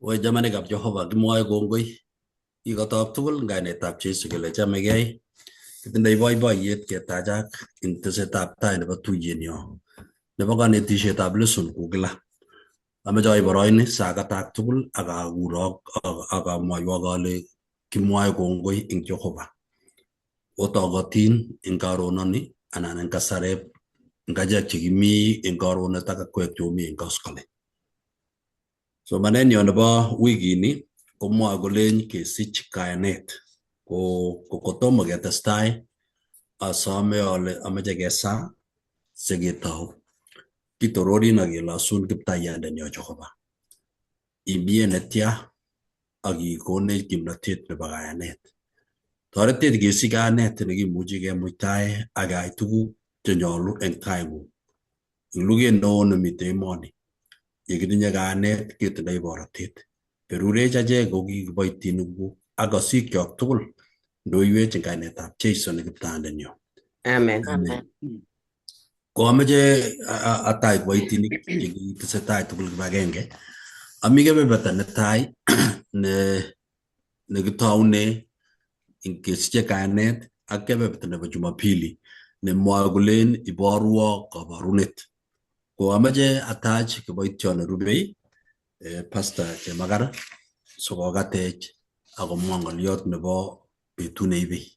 Oi chamanikab Jehova, kimwoe kongoi ikotook tugul eng kainetab Jesu kele chamegei. Kitindoi boiboiyet ketachak eng tesetab tai nebo tuiyenyo nebo kanetishetab lesson kou kila. Ameche aib boroini sakatak tugul ak akurok ak amwoiwok ale kimwoe kongoi eng Jehova. Otokotin eng karononi anan eng kasareb eng achek chekimi eng karonet ak akwek chomi eng koskoleny. Somanenyo nebo wikini komwoe kolen kesich kayanet. Ko kotomo ketestai asome ale ameche kesaa siketou. Kitororin ak kelosun kiptaiyandenyo Jehova. Imie netya ak ikonech kimnatet nebo kayanet. Toretech kesich kayanet nekimuchi kemuitae ak keyai tuguk chenyolu eng taing'ung. Eng luget neo nemitei emoni, yekitinye kayanet ketindoi borotet. Berurech achek ko ki kiboitinikuk ak kosikyok tugul ndoiwech eng kainetab Jesu ne kiptayandenyo. Amen. Amen. Ko ameche atach kiboitinik chekitesetai tugul kibagenge. Ami kebeberta netai ne nekitoune kesiche kayanet ak kebeberta nebo Jumapili nemwoe kolen iborwo kaborunet. Ko ameche atach kiboitiot nerubei Pastor Chemakar sikokatech akomwa ng'oliot nebo betut neibei.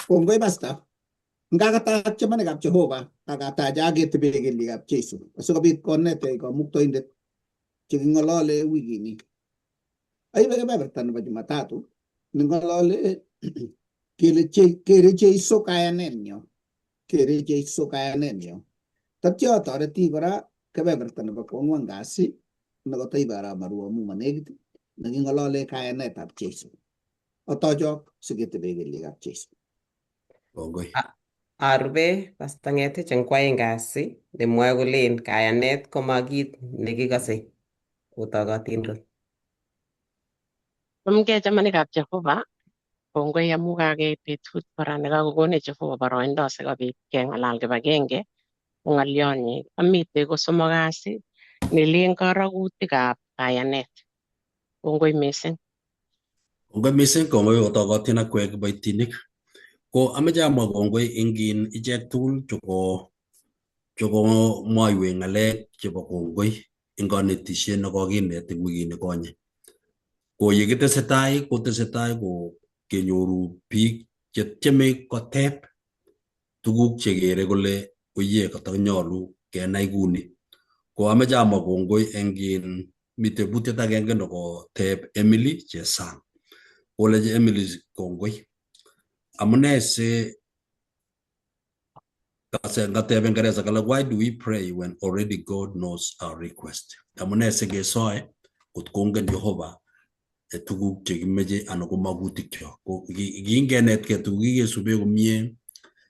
Kongoi Pastor. Ngakatach chamanikab Jehova akatach aketebe kelyekab Jesu asikobit konetech kamuktoindet cheking'olole wikini. Aibe kebeberta nebo Jumatatu neng'olole kele kere Jeiso kayanenyo. Kere Jeiso kayanenyo. Tatyo atoreti kora kebeberta nebo kwang'wan kasi nekataibe arap Maru amu manekit neking'olole kayanetab Jeiso. Otochok siketebe kelyekab Jeiso. Kongoi. Arube Pastor Ng'etich eng kwaeng kasi nemwoe kolen kayanet koma kit nekikose. Otokotin kot. Chamgei chamanikab Jehova, kongoi amu kakeit betut kora nekakokonech Jehova boroindo sikobit keng'alal kibagenge ko ng'olyonyi. Amitei ko somok kasi nelen korokutikab kayanet. Kongoi mising. Kongoi mising, kongoi kotokotin akwek kiboitinik. Ko ameche amwa kongoi eng ichek tugul chokomwoiwech ng'alek chebo kongoi eng kanetishet nekokinet eng wikini konye. Ko yekitesetai kotesetai ko kenyoru biik chetieme koteb tuguk chekere kole oye katanyolu kenai kuni. Ko ameche amwa kongoi eng mi tebutiet agenge nekoteb Emily Chesang. Koleji Emily kongoi. Amune si kateb eng Ingeresa kale why do we pray when already God knows our request? Amune sikesoe kot kongen Jehova tuguk chekimeche anan ko makutikchok. Ko kingenetkei tuguk kikesube komie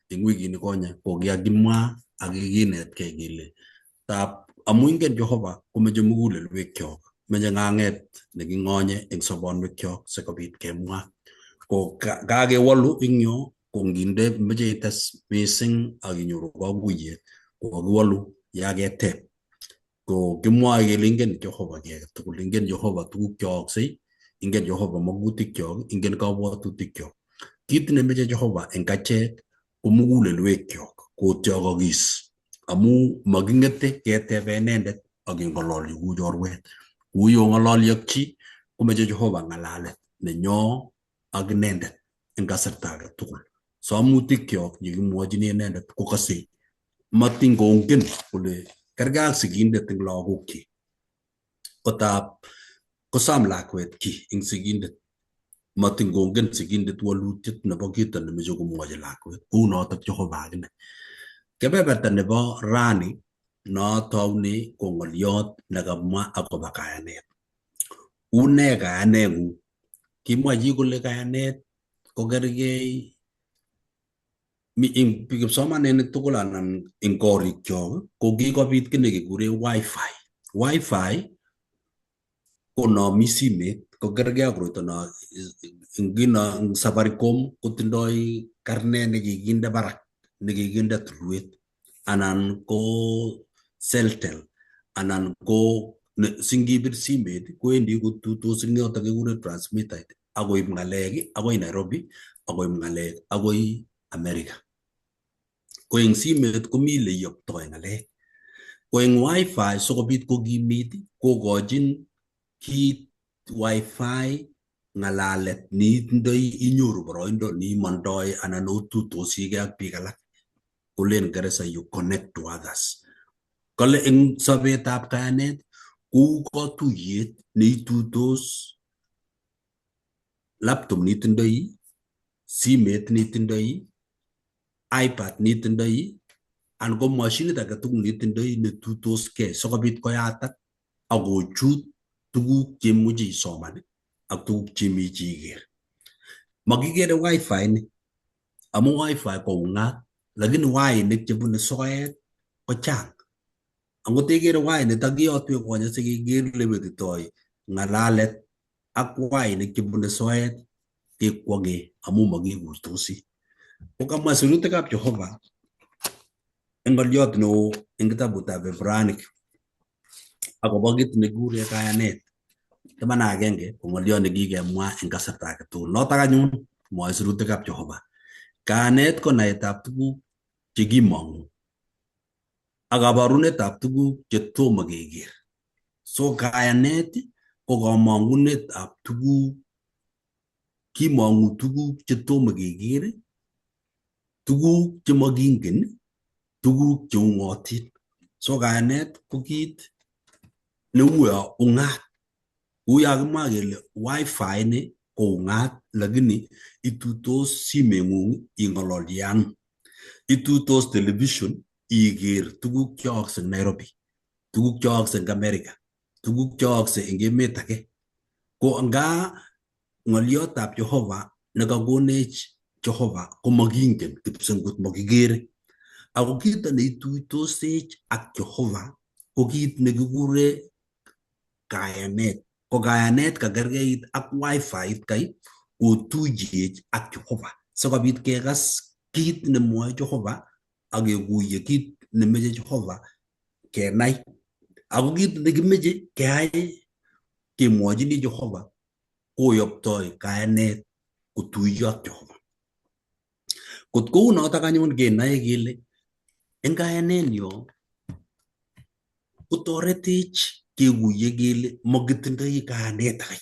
eng wikini konye ko kikakimwa ak kikinetkei kele tab amu ingen Jehova komeche mugulelwekyok, meche ng'ang'et neking'onye eng sobonwekyok sikobit kemwa. Ko kakewolu eng yo ko nginde meche ites mising ak inyoru kakuyet ko kakiwolu yaketeb. Ko kimwoe kele ingen Jehova kiy age tugul, ingen Jehova tuguk cheooksei, ingen Jehova makutikyok, ingen kabwatutikyok. Kit nemeche Jehova eng achek ko mugulelwekyok kotyokokis amu making'ete ketebe inendet ak keng'ololchi kou chorwet. Kou yong'ololi ak chi komeche Jehova ng'alalet nenyo ak inendet eng kasarta age tugul. Somutikyok yekimwochini inendet kokasei matin kongen kole kerkei ak sigindet eng lagokyik. Kotab kosam lakwet kiy eng sigindet matin kongen sigindet walutiet nebo kito nemeche komwochi lakwet. Kounotok Jehova akine. Kebeberta nebo rani notoune ko ng'oliot nekamwa akobo kayanet. Une kayaneng'ung? Kimwa chi kole kayanet ko kerkei eng kipsomaninik tugul anan eng korikyok ko kikobit kiy nekikure wifi. Wifi ko nomi simet ko kerkei ak koroito no ngino eng Safaricom kotindoi karnet nekikinde barak nekikinde tulwet anan ko Celtel anan ko Singipir simet kowendi kotuitos eng yoto kikure transmitter akoib ng'alek akoi Nairobi, akoib ng'alek akoi America. Ko eng simet komi leyoktoi ng'alek. Ko eng wifi sikobit kokimit kokochin kit wifi ng'alalet neitindoi inyoru boroindo neimondoi anan otuitosigei ak biik alak. Kolen Ngeresa you connect to others. Kale eng sobetab kayanet kou katuiyet neituitos laptop neitindoi, simet neitindoi, iPad neitindoi anan ko mashinit age tugul neitindoi netuitoskei sikobit koyatak akochut tuguk cheimuchi isoman ak tuguk cheimuchi iker. Makikere wifi ni amu wifi ko ung'at lakini wainik chebune soet kochang. Angot ikere wainik takiyotwech konyek sikeker lewetitoi ng'alalet ak wainik chebune soet kekwong'e amu makikuitosi. Ko kamwa sirutikab Jehova eng ng'oliot neo eng kitabutab Ibranic akobo kit nekikure kayanet 11 ko ng'oliot nekikemwa eng kasarta age tugul. Notok anyun mwoe sirutikab Jehova. Kayanet ko naetab tuguk chekimong'u ak kabarunetab tuguk chetomo keker. So kayanet ko kamong'unetab tuguk, kimong'u tuguk chetomo keker, tuguk chemokingen, tuguk cheung'otin. So kayanet ko kit neuyo ung'at. Kou yo kakimwa kele wifi ni ko ung'at lakini ituitos simeng'ung ing'ololchi ano. Ituitos television iker tuguk cheyookse eng Nairobi, tuguk cheyookse eng America, tuguk cheyookse eng emet age. Ko nga ng'oliotab Jehova nekakonech Jehova komakingen kipsengut makikere. Ako kito neituitosech ak Jehova ko kit nekikure kayanet. Ko kayanet kakerkeit ak wifi kai kotuyech ak Jehova sikobit kekas kit nemwoe Jehova ak kekuye kit nemeche Jehova kenai. Ako kit nekimeche keyai kemwochini Jehova koyoptoi kayanet kotuiyo ak Jehova. Kot kou notok anyun kenoe kele eng kayanenyo kotoretech kekuye kele makitindoi kayanet akai.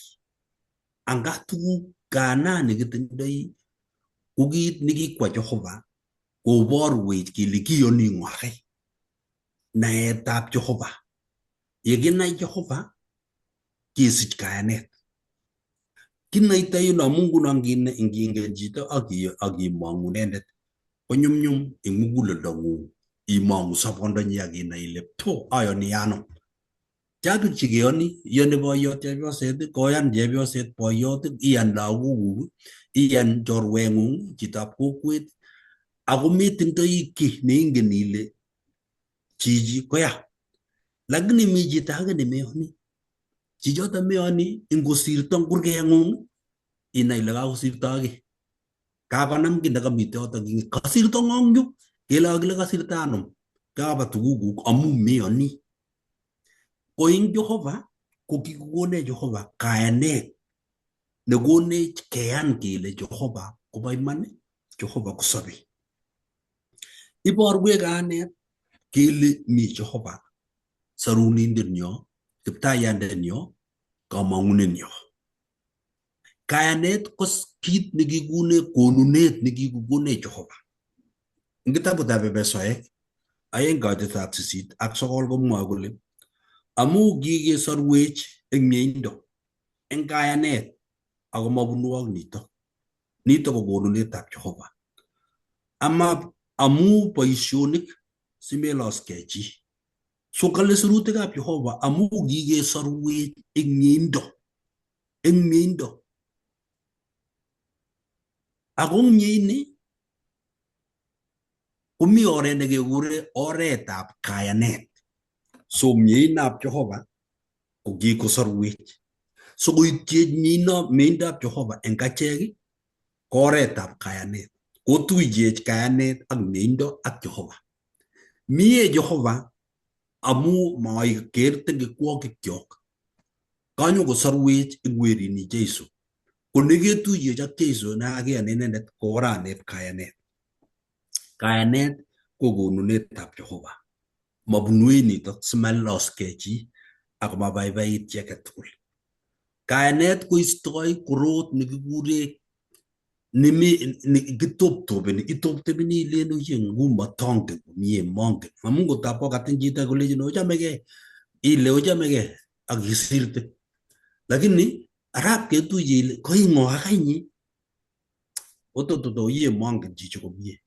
Anga tuguk kayanani kitindoi ko kit nekikwa Jehova koborwech kele kiyoni ng'o akai. Naetab Jehova. Yekinai Jehova kesich kayanet. Kinoitoi yuno amu nguno ngingen chito ak imong'u inendet konyumnyum eng muguleldong'ung imong'u sobondonyi ak inai ile to ayoni ano. Chang biik chekeyoni, iyoni boiyot chepyoset, koyan chepyoset boiyot, iyan lagokuk, iyan chorweng'ung, chitab kokwet, ako metindoi kiy neingen ile chichi koya. Lakini mi chito age nemeyoni. Chichoto meyoni ingosirto eng kurgeng'ung inai ile kakosirto age. Kakonam kiy nekamite yoto, kasirto ng'o eng yu? Kele akile kasirto anum. Kaba tugukuk amu meyoni. Ko eng Jehova ko kikokonech Jehova kayanet nekonech keyan kele Jehova kobo iman, Jehova kosobe. Iborwech kayanet kele mi Jehova sorunindenyo, kiptaiyandenyo, kamong'unenyo. Kayanet ko kit nekikune konunet nekikokonech Jehova. Eng kitabutab Epesoek 2:8-9 komwoe kole amu kikesorwech eng mieindo eng kayanet ako mabunwok nitok. Nitok ko konunetab Jehova. Ama amu boisionik simeloskei chi. So kale sirutikab Jehova amu kikesorwech eng mieindo. Eng mieindo. Ako mieini komi oret nekekure oretab kayanet. So mieindab Jehova ko kikosorwech. So koityech mieindab Jehova eng achek ko oretab kayanet. Kotuiyech kayanet ak mieindo ak Jehova. Mie Jehova Amu maikerte kikwokik Kanyo kosorwech eng werini Jesu. Ko neketuyech ak Jesu nekakiyan inendet ko oranet kayanet. Kayanet ko konunetab Jehova. Mabunu en nitok simaloskei chi ako mabaibait chi age tugul. Kayanet koistoi korot nekikure nemi kitoptopeni itoptopeni ilen oye ngumatongen komie mongen amu ngotab kokatin chito kolechin ochamegei ile ochamegei ak isirte lakini arap ketuye ile koing'o akainye otototo oye mongen chichi komie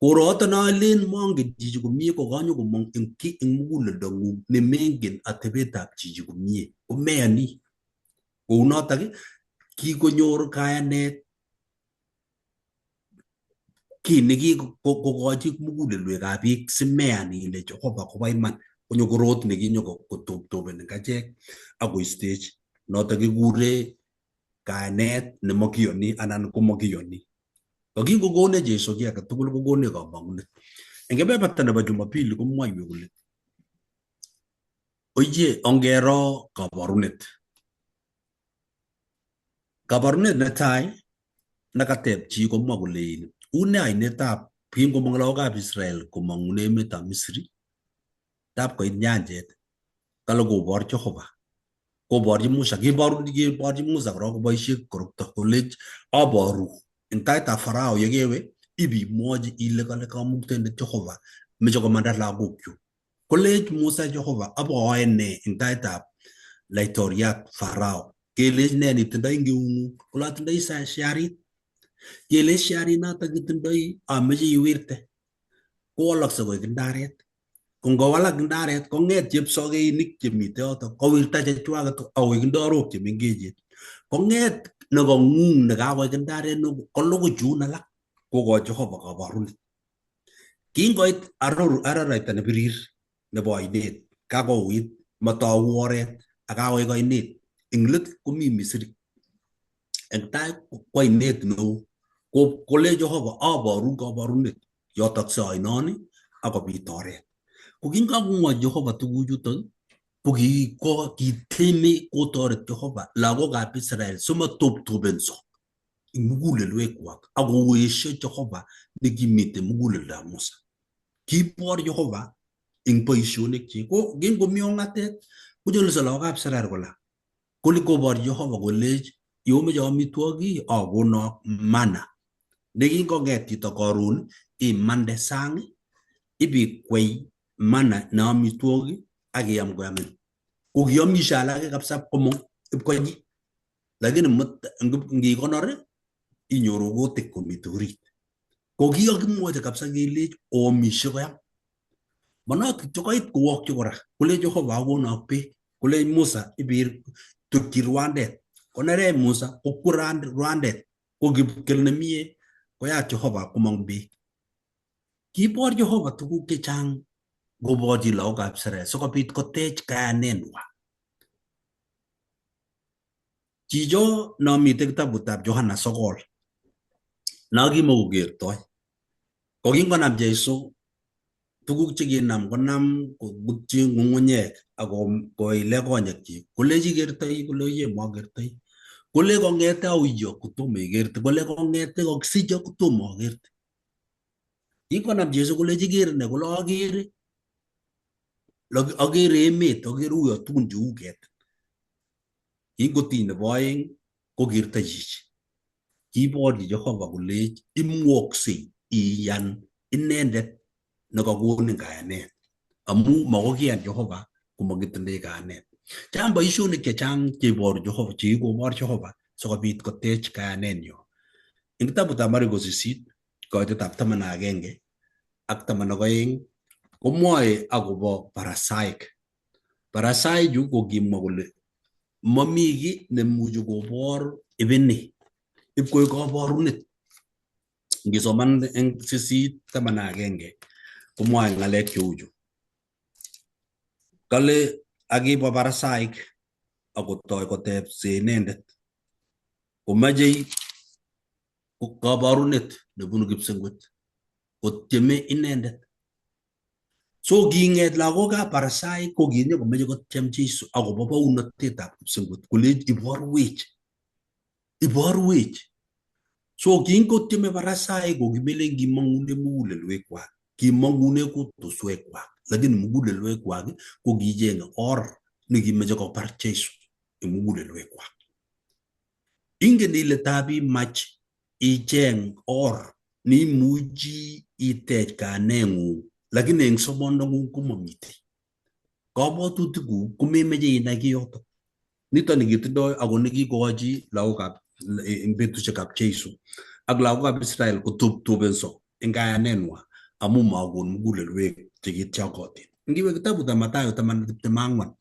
koroto nolen mongen chichi komie ko kanyo komong eng ki eng muguleldong'ung nemengen atebetab chichi komie komeyani kounotok kikonyor kayanet kiy nekikokochi mugulelwekab biik simeyan ile Jehova kobo iman konyo korot nekinyo kotoptopen eng achek akoistech notok kikure kayanet nemakiyoni anan komakiyoni. Ko kingokonech Jesu kiy age tugul kokonech kamang'unet. Eng kebeberta nebo Jumapili komwoiwech kole oye ongero kabarunet. Kabarunet netai nekateb chi komwa kole in une ainetab kingomong lagokab Israel komong'une emetab Misri tab koit nyanjet kale kobor Jehova koborchi Musa kiboru kiborchi Musa korok koboisie korokto kolech aboru eng taitab Farao yekewe ibimwochi ile kale kamuktaindet Jehova meche komanda lagokchu kolech Musa Jehova aboae ne eng taitab laitoriat Farao kelech ne nitindoi eng eung'ung kole atindoi sharit kelech sharit notok itindoi ameche iwirte kowalakse koek ndaret ko ngowalak ndaret kong'et chepsokeinik chemite yotok kowirta chechwaket akoek ndarok chemengechen kong'et nekong'ung nekakoek ndaret kolugui chun alak kokochi Jehova kabarunet kingoit araraita nebirir nebo ainet kakouit matoku oret ak kakoik ainet eng let komi Misri eng tai ko ainet neo ko kole Jehova aborun kabarunet yotokse ainoni akobit oret ko kingakomwa Jehova tuguchutok ko kiteme kotoret Jehova lagokab Israel simatoptopenso eng mugulelwekwak akoesio Jehova nekimite muguleldab Musa. Kibor Jehova eng boisionikchik ko kingomi ong'atet kocholso lagokab Israel kola kole kobor Jehova kolech yomeche amitwogik akonok mana nekingong'et chito karon imande sang ibikwei mana ne amitwogik ak iam koyamin ko kiomishe alake kabisa komong ipkonyi lakini ngikonor inyoru kutik komite orit ko kikakimwochi kabisa kelech oomishe koyam manot kityo koit kowokchi kora kole Jehova akonok beek kole Musa ibir tukyi rwandet konerech Musa kokwer rwandet ko kipkel nemie koyat Jehova komong beek kibor Jehova tuguk chechang koborchi lagokab Israel sikobit kotech kayanenwa chicho nomite kitabutab Johana 9 nokimokokertoi ko kingonam Jesu tuguk chekinam konam kobutyi ng'ung'unyek ak koile konyekchik kolechi kertoi kole oye mokertoi kole kong'ete auyo kotomo ikerte kole kong'ete kokisicho kotomo akerte kingonam Jesu kolechi kere ne kole akere akere emet akere uyo tugun cheu ketit kingotiny nebo oeng kokerto chichi kiborchi Jehova kolech imwoksei iyan inendet nekakonin kayanet amu makokiyan Jehova komakitindoi kayanet chang boisionik chechang cheiboru Jehova chekikobor Jehova sikobit kotech kayanenyo eng kitabutab Mariko 8 koitetab 11 ak 12 komwoe akobo parasaik parasaichu ko kimwa kole mami kiy nemuchi kobor ibini ipkoik kaborunet ngisoman eng 8:11 komwoe ng'alek cheuchu kale akibwa parasaik akotoi kotepse inendet komachei kaborunet nebunu kipsengwet kotyeme inendet. So king'et lagokab Farisaik ko kinyokomeche kotyem Jesu akobo bounotetab kipsengwet kolech iborwech, iborwech. So kingotyeme Farisaik ko kimelen kimong'une mugulelwekwak, kimong'une kutuswekwak, lakini mugulelwekwak ko kicheng'e or nekimeche kobar Jesu eng mugulelwekwak. Ingen ile tabimach icheng or neimuchi itech kaneng'ung lakini eng sobondong'ung komamitei. Kabwatutikuk komemeche inai kiyoto. Niton nikitindoi ako nikikochi lagokab eng betusiekab Jesu ak lagokab Israel kotuptupenso eng kayanenwa amu makon mugulelwek chekityokotin. Ngiwe kitabutab Mathayo 14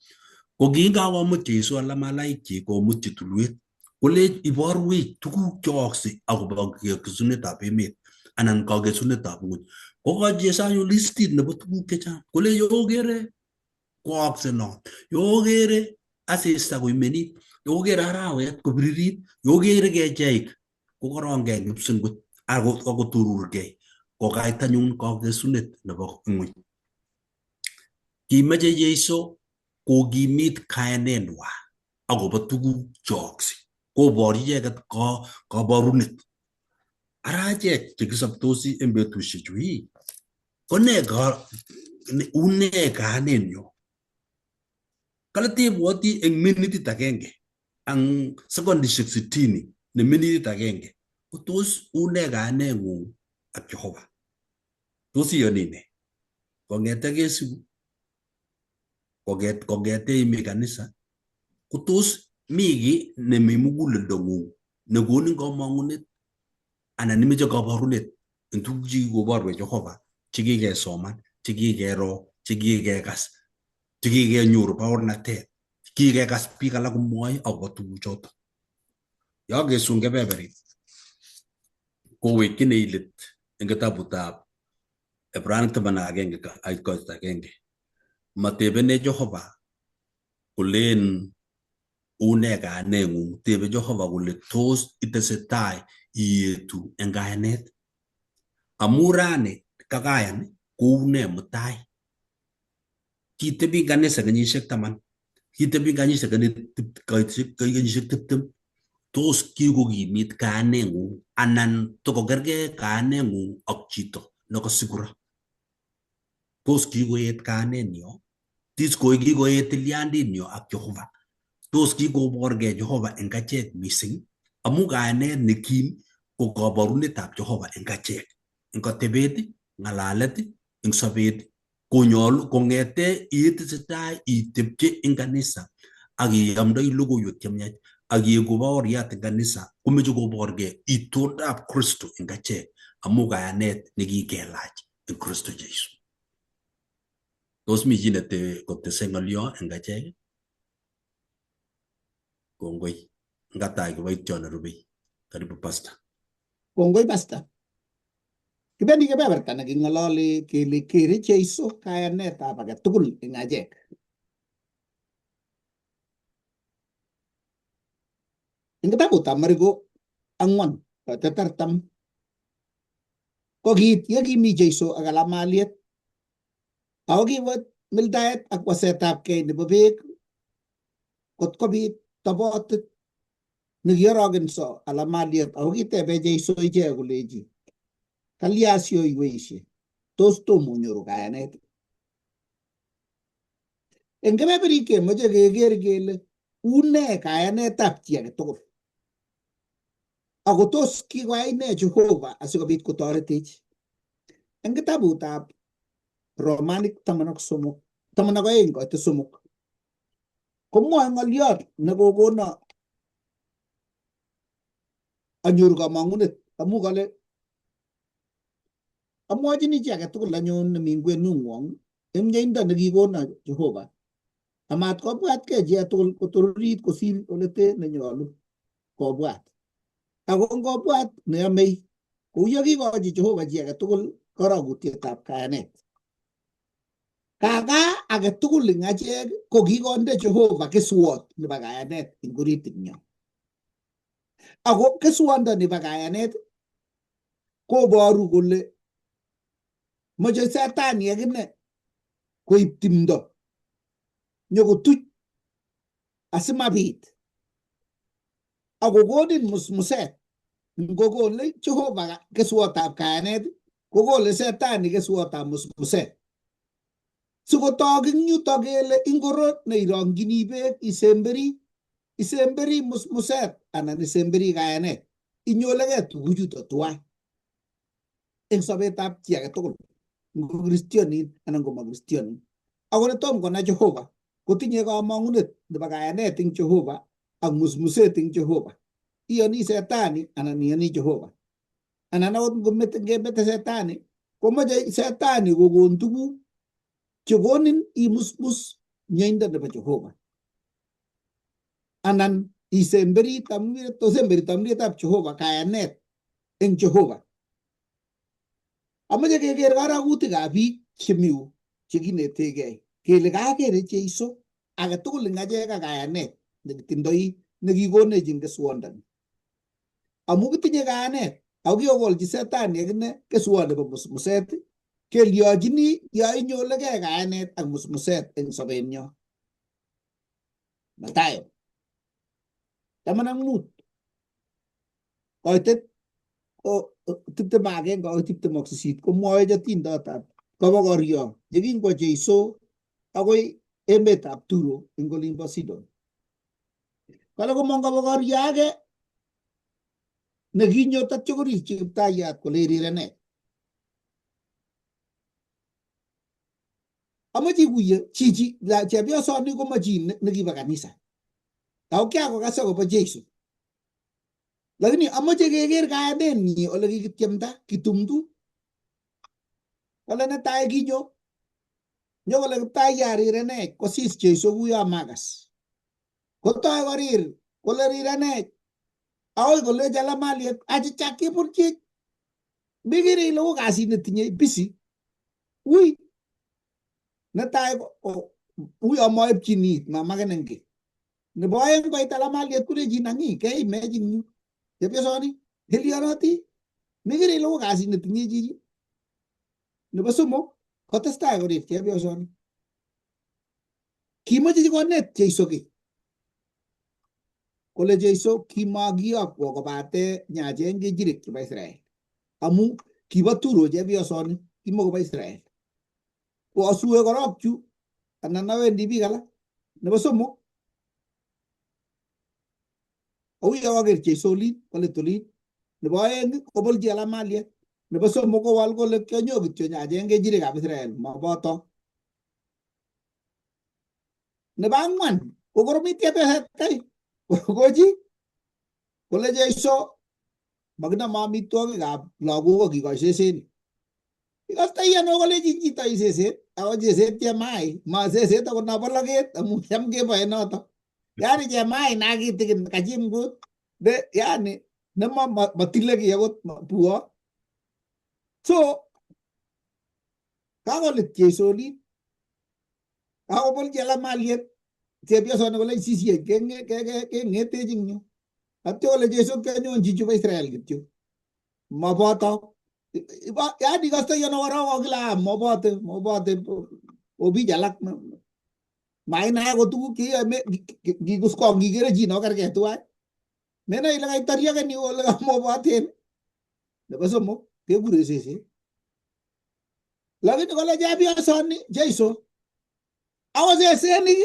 ko kingakomut Jesu alamalaikchik komutchi tulwet kolech iborwech tuguk cheyookse akobo kesunetab emet anan kakesunetab ngwony. Kokochi Jesu anyun listit nebo tuguk chechang kolech yokere koyookse no, yokere asista koimenit, yokere arawet kobiririt, yokere kecheik kokorongei kipsengwet akotururgei kokait anyun kakesunet nebo ngwony. Kimeche Jesu kokimit kayanenwa akobo tuguk cheyookse koborchi icheket kaborunet. Ara achek chekisobtosi eng betusiechu ii, ko ne une kayanenyo? Kale tebwoti eng minitit agenge ang sekondishek 60 ne minitit agenge ko tos une kayaneng'ung ak Jehova? Tos iyoni ne? Kong'ete kesiku, kong'ete imi kanisa, ko tos mi kiy nemi muguleldong'ung nekonin komong'unet anan imeche kaborunet eng tuguk chekikoborwech Jehova chekikesoman, chekikero, chekikekas, chekikenyor baornatet, kikekas biik alak komwoe akobo tuguchoto. Yokesun kebeberit kowekchinech let eng kitabutab Ibraniek 11 ait koit agenge. Matebenech Jehova kolen une kayaneng'ung, tebe Jehova kole tos itesetai ietu eng kayanet. Amu rani kakayan koune mutai. Kitebi kanisa kenyisiek 10, kitebi kanisa kenyisiek 20, tos kikokimit kayaneng'ung anan tokokerkei kayaneng'ung ak chito nekasikura. Tos kikoet kayanenyo? Tos kikoet tilyandinyo ak Jehova? Tos kikoborgei Jehova eng achek mising? Amu kayanet nekim ko kaborunetab Jehova eng achek. Eng atebet, ng'alalet, eng sobet konyolu kong'ete itesetai itepche eng kanisa ak iamdoi logoiwek chemiach ak ieku baoriat eng kanisa komeche koborgei itondab Kristo eng achek amu kayanet nekikelach eng Kristo Jesu. Tos mi chi nete kotese ng'olyo eng achek? Kongoi. Ngatai kiboityo nerubei. Karibu Pastor. Kongoi Pastor. Kibendi kebeberta neking'ololi kele kere Jesu kayanetab age tugul eng achek. Eng kitabutab Mariko 4:40 ko kiit ye kimi Jesu ak alamaliet ako kiwo mildaet ak wasetabkei nebo beek kot kobit tobotit nekiorokenso alamaliet ako kitebe Jesu ichek kolechi kalya sioiweishe tos tom onyoru kayanet. Eng kebeberik kemoche keker kele une kayanetab chi age tugul ako tos kikoyai nee Jehova asikobit kotoretech. Eng kitabutab Romanik 13 12:3 komwoe ng'oliot nekokono anyor komong'unet amu kole amwochini chi age tugul anyun nemi kwenung'wong eng mieindo nekikono Jehova amat kobwatkei chi age tugul kotororit kosir olete nenyolu kobwat. Ako ngobwat neyomei kou ye kikochi Jehova chi age tugul korokutietab kayanet. Kaka age tugul eng achek ko kikonde Jehova keswot nebo kayanet eng oritinyo. Ako keswondoni bo kayanet koboru kole moche setani akine Koib timdo nyokotuch asimabit akokonin musmuset. Ngokole Jehova keswotab kayanet, kokole setani keswotab musmuset. Sikotok ing yuto kele ingoro neirongchini beek isemberi, isemberi musmuset anan isemberi kayanet. Inyolekei tuguchuto tuwai eng sobetab chi age tugul, ngo kristionin anan ngo makristionin. Ako netom konai Jehova kotinye kamang'unet nebo kayanet eng Jehova ak musmuset eng Jehova. Iyoni setani anan iyoni Jehova. Anan akot ngomete ngemete setani komoche setani kokon tuguk chekonin imusmus mieindo nebo Jehova. Anan isemberi tamwiret, tosemberi tamwirietab Jehova kayanet eng Jehova. Amoche keker karakutikab biik chemi yu chekinetegei kele kakere Jeiso age tugul eng achek ak kayanet nekitindoi nekikonech eng keswondoni. Amu kitinye kayanet ako kikokolchi setani akine keswot nebo musmuset, kelyochini yo inyolegei kayanet ak musmuset eng sobenyo. Matayo 15 koitet ko 21 akoi 28 komwoech atindotab kobokoryo yekingwo Jeiso akoi emetab Turo eng olimbo Sidon. Kale komong kobokoryo age nekinyo tatyo korirchi Kiptayat kole irirenet. Amoche ikuye chichi chepyosoni komo chi nekibo kanisa. Ako kiakokas akobo Jeiso. Lakini amoche keker kayanenyi ole kikityemta kitumtu. Kole netai kinyo nyo kole Kiptayat rirenech kosis Jeiso kuyo makas. Kotoi korir kole rirenech akoi kolech alamaliet achicha kiburchech. Mekere ile oo kasit netinye busy. Ui netai uyo moepchini it mamakenen kiy. Nebo oeng koit alamaliet kolechin ang'i keimech eng yu. Chepyosoni elionoti mekere ile oo kasit netinye chichi. Nebo somok kotestai korir chepyosoni. Kimoche konet Jeiso kiy. Kole Jeiso kimakiyokwo kobate nyacheng kechirek chebo Israel. Amu kibo Turo chepyosoni kimokobo Israel. Ko asue korok chu anan awendi biik alak. Nebo somok auyo kaker Jeiso olin kolit olin. Nebo oeng kobolchi alamaliet. Nebo somok kowal kole kianyo kityo nyacheng kechirekab Israel moboto. Nebo ang'wan kokoromit chepyoset kai kochi kole Jeiso makinome amitwogikab lagok akikoi sesenik. Ikostoi ano kolechin chito i seset ako seset chemai ma seset akot nobo loket amu cham keboe noto. Yani chemai na kitikin kachimkut de yani nematile kiy akot buo. So kakolit Jeiso olin kakobolchi alamaliet chepyosoni kole sisiech keng'etech eng yu. Atyo kole Jeiso kianyonchi chubo Israel kityo. Maboto. Yani ikostoi ano korok kila mobote mobote obich alak mainai akot tuguk cheyoe ngikuskong ikere chi nokerkei tuwai. Menai ile kaitoriakeni ole kamoboten. Nebo somok kekure seset. Lakini kole chepyosoni Jeiso ako sesenik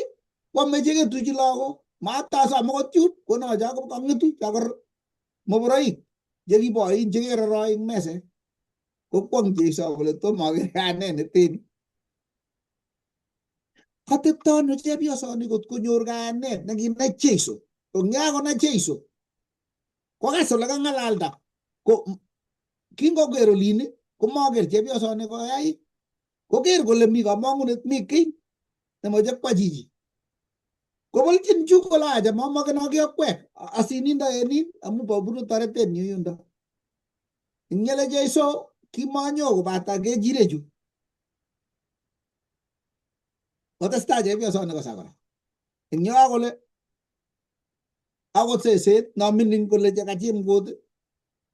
kwame cheketuchi lagok matasom akot chun konocho kang'etu chakor moboroik chekiboin chekeroroi eng meset. Kokwong Jeiso kole tomo aker kayanet neteni. Katepto ano chepyosoni kot konyor kayanet nekinai Jeiso. Ko ngikakonai Jeiso kokas ole kang'alalda ko kingoker olin komaker chepyosoni koyai koker kole mi kamang'unet mi kiy nemoche kwa chichi. Kobolchin chu kole acha momoken akwek asinindo en nin amu bobunu toretet nyu yundo. Ingele Jeiso kimonyo kobata kechirechu. Kotestai chepyosoni kosa kora. Eng yo kole akot seset nomining kole chekachimkut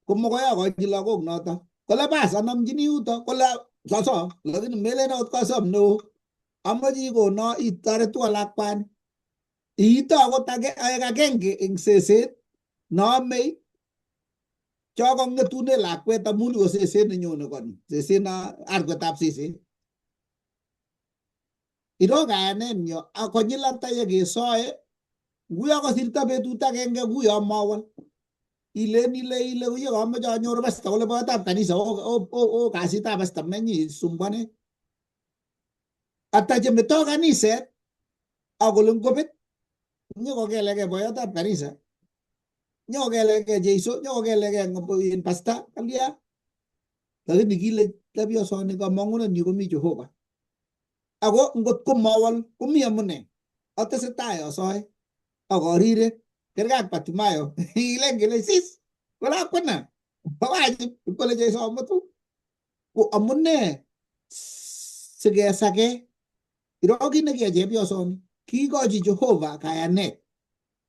komokoi akochi lagok noto. Kole bas anomchini yuto kole soso lakini melen akot kosom neo. Amoche ikono itoretwo lakwani. Iito akot aek agenge eng seset neomei cho kang'etune lakwet amun ko seset nenyone koni, seset na arwetab seset. Iro kayanenyo ak konyil ata ye kesoe nguyo kosirto betut agenge nguyo mawal. Ilen ile ile ye kamoche anyor pasta kole boyotab kanisa o kasitab pasta menyi sumbuane. Ata chemeto kaniset akole ngobet nyokokeleke boyotab kanisa nyokokeleke Jeiso nyokokeleke in pasta kalya. Lakini kile chepyosoni kamang'unenyu komi Jehova. Ako ngot ko mawal komi amune. Atesetai asoe ak arire kerkei ak Bartimayo. Ilen kele sis kole akwena wajib kole Jeiso amutu. Ko amune sikesake. Iro kit nekiyai chepyosoni kiikochi Jehova kayanet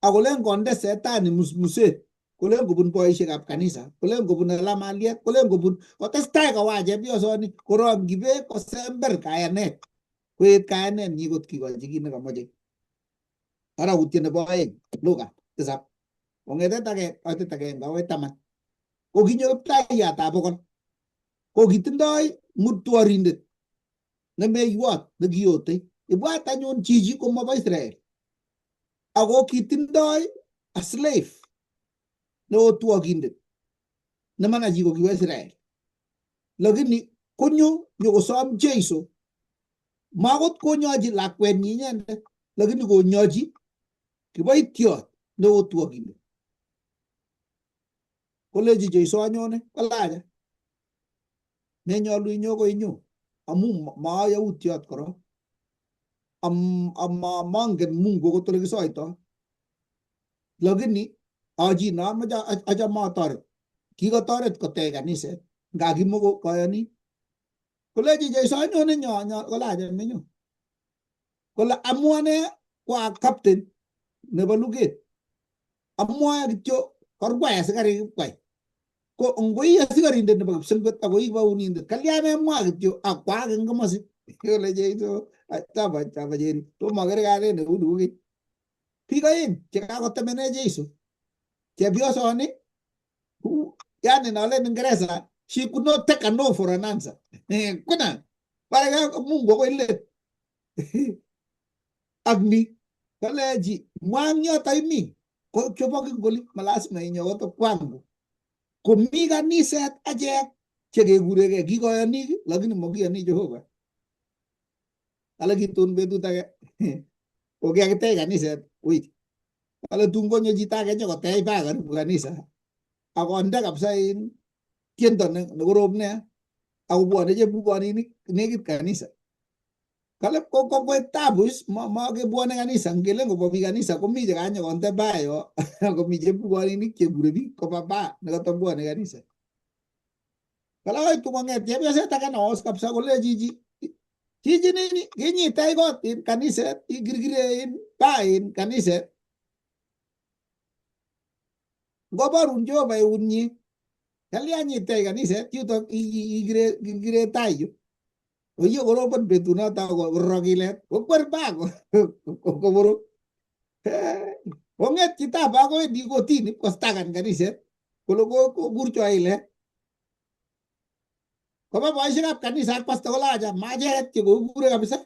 akolen konde setani musmuset kolen kobun boisiekab kanisa kolen kobun alamaliet kolen kobun kotestai kowa chepyosoni korongyi beek kosember kayanet koet kayanet nyi kot kikochi kit nekomoche. Arautyet nebo 2 Luka 7 kong'etet oitet agenge akoi 10 ko kinyo kiptaiyatab bokol ko kitindoi mutworindet nemeiwot nekiyote. Ibwat anyun chichi komobo Israel ako kitindoi a slave neotwokindet nemana chi kokibo Israel. Lakini konyo nyokosom Jeiso makot konyochi lakwenyi inendet lakini konyochi kiboitiot neotwokindet. Kolechi Jeiso anyone kolacha menyolu inyo ko inyo amu mayautiot korok ama mangen Mungu akot ole kisoitoi. Lakini achi nomoche achame atoret. Kikotoret kotech kaniset nga kimoko koyonin. Kolechi Jeiso anyone nyo kolacha menyo. Kole amu ane ko a captain nebo luget. Amwae kityo korwai asikarik kipkwai. Ko ngoi asikarindet nebo kipsengwet ako ii baunindet kalya memwa kityo akwaak eng komosi. Kole Jeiso chapa chapa cheri tomo akere kalet neuni kokeny. Biik oeng chekakotemene Jeiso. Chepyosoni yani nolen Ingeresa she could not take a no for an answer. Kuna bare Mungu akoi let. Ak ni kolechi mwa eng yoto imi ko chobok eng oli malasima inyo koto kwangu. Komi kaniset achek chekekurekei kikoyonik lakini mokiyoni Jehova. Ale kitun betut age kokikakitech kaniset wait. Ale tun konyo chito age nyokotech baa karibu kanisa akonde kabisa in tiendo nekorom nea akobwone chepkuboninik nekit kanisa. Kale kokoek tabu is makebwone kanisa ngele ngobwa biik kanisa komi chekanyokonde baa yo akomi chepkuboninik chekure biik koba baa nekotobwone kanisa. Kale koitu kong'et chepyoset age neos kabisa kole chichi chichi nini kinyitech kot in kaniset ikirkire in baa in kaniset. Ngoborun Jehova eunyi kalya nyitech kaniset yutok ikirkire tai yu. Oye korobon betunoto kororok ilet kokwer baa koborok. Kong'et chitab baa kowendi kotini kostakan kaniset kole kokur cho ilet. Koba boisiekab kanisa ak pastor kole acha macheket chekokikure kabisa.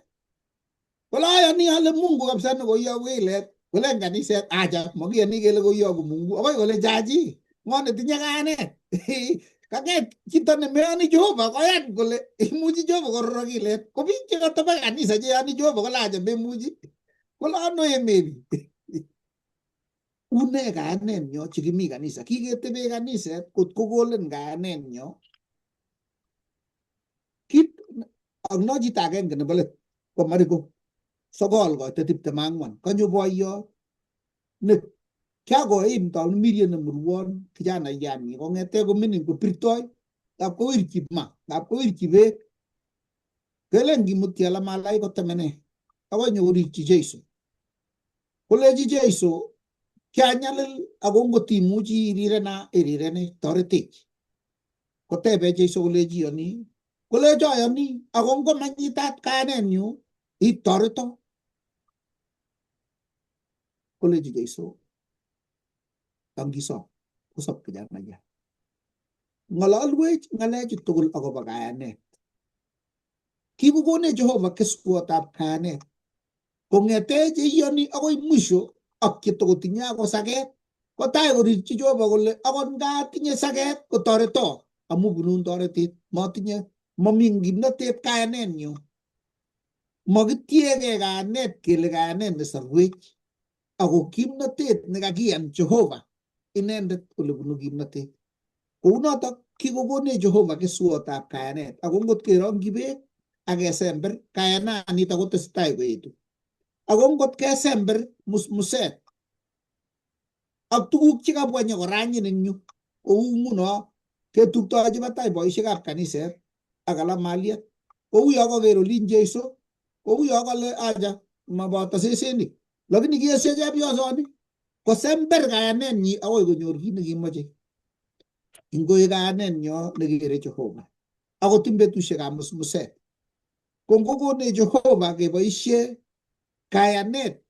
Kole ayoni ale Mungu kabisa nekoiyoku ilet. Kole kaniset acha makiyoni kele koiyoku Mungu. Akoi kole jaji ng'o netinye kayanet. Kang'et chito nemeyoni Jehova koyan kole imuchi Jehova kororok ilet. Ko biik chekatoba kanisa cheyoni Jehova kole acha memuchi. Kole ano emeni. Une kayanenyo chekimi kanisa. Kiketebe kaniset kot kokolen kayanenyo. Kit ak no chito agenge nebo let ko Mariko 9 koite 24 kanyo boiyot ne kiakoim taun mirie nemurwon kijanayanyi kong'ete komining kopirtoi ngap kowirchi ma ngap kowirchi beek kelen kimutyi alamalai kotemene akoi nyokorikchi Jeiso. Kolechi Jeiso kianyalil ako ngot imuchi irirena irirene toretech. Kotebe Jeiso kolechi iyoni kolecho ayoni ako ngomanyitat kayanenyu Itoreto. Koleji Jeiso angisom kosop kijanaiyat. Ng'ololwech ng'alechu tugul akobo kayanet. Kikokonech Jehova keswotab kayanet. Kong'ete cheiyoni akoi mwisho ak chetokotinye ako saket kotai korirchi Jehova kole akot ngatinye saket kotoreto amu bunun toretet motinye momi kimnotet kayanenyu. Mokitiegei kayanet kele kayanet nesorwech ako kimnotet nekakiyan Jehova inendet kole bunu kimnotet. Kounotok kikokonech Jehova keswotab kayanet ako ngot kerongyi beek ak kesember kayananito kotesetai koetu. Ako ngot kesember musmuset ak tuguk chekabwa nyokoranyin eng yu kou nguno ketuktochi batai boisiekab kaniset ak alak maliet kou yo kaker olin Jeiso kou yo kale acha maboto sesenik lakini kiesio chepyosoni kosember kayanenyi akoi konyor kit nekimoche. Ingoek kayanenyo nekere Jehova akot eng betusiekab musmuset ko ngokonech Jehova keboisie kayanet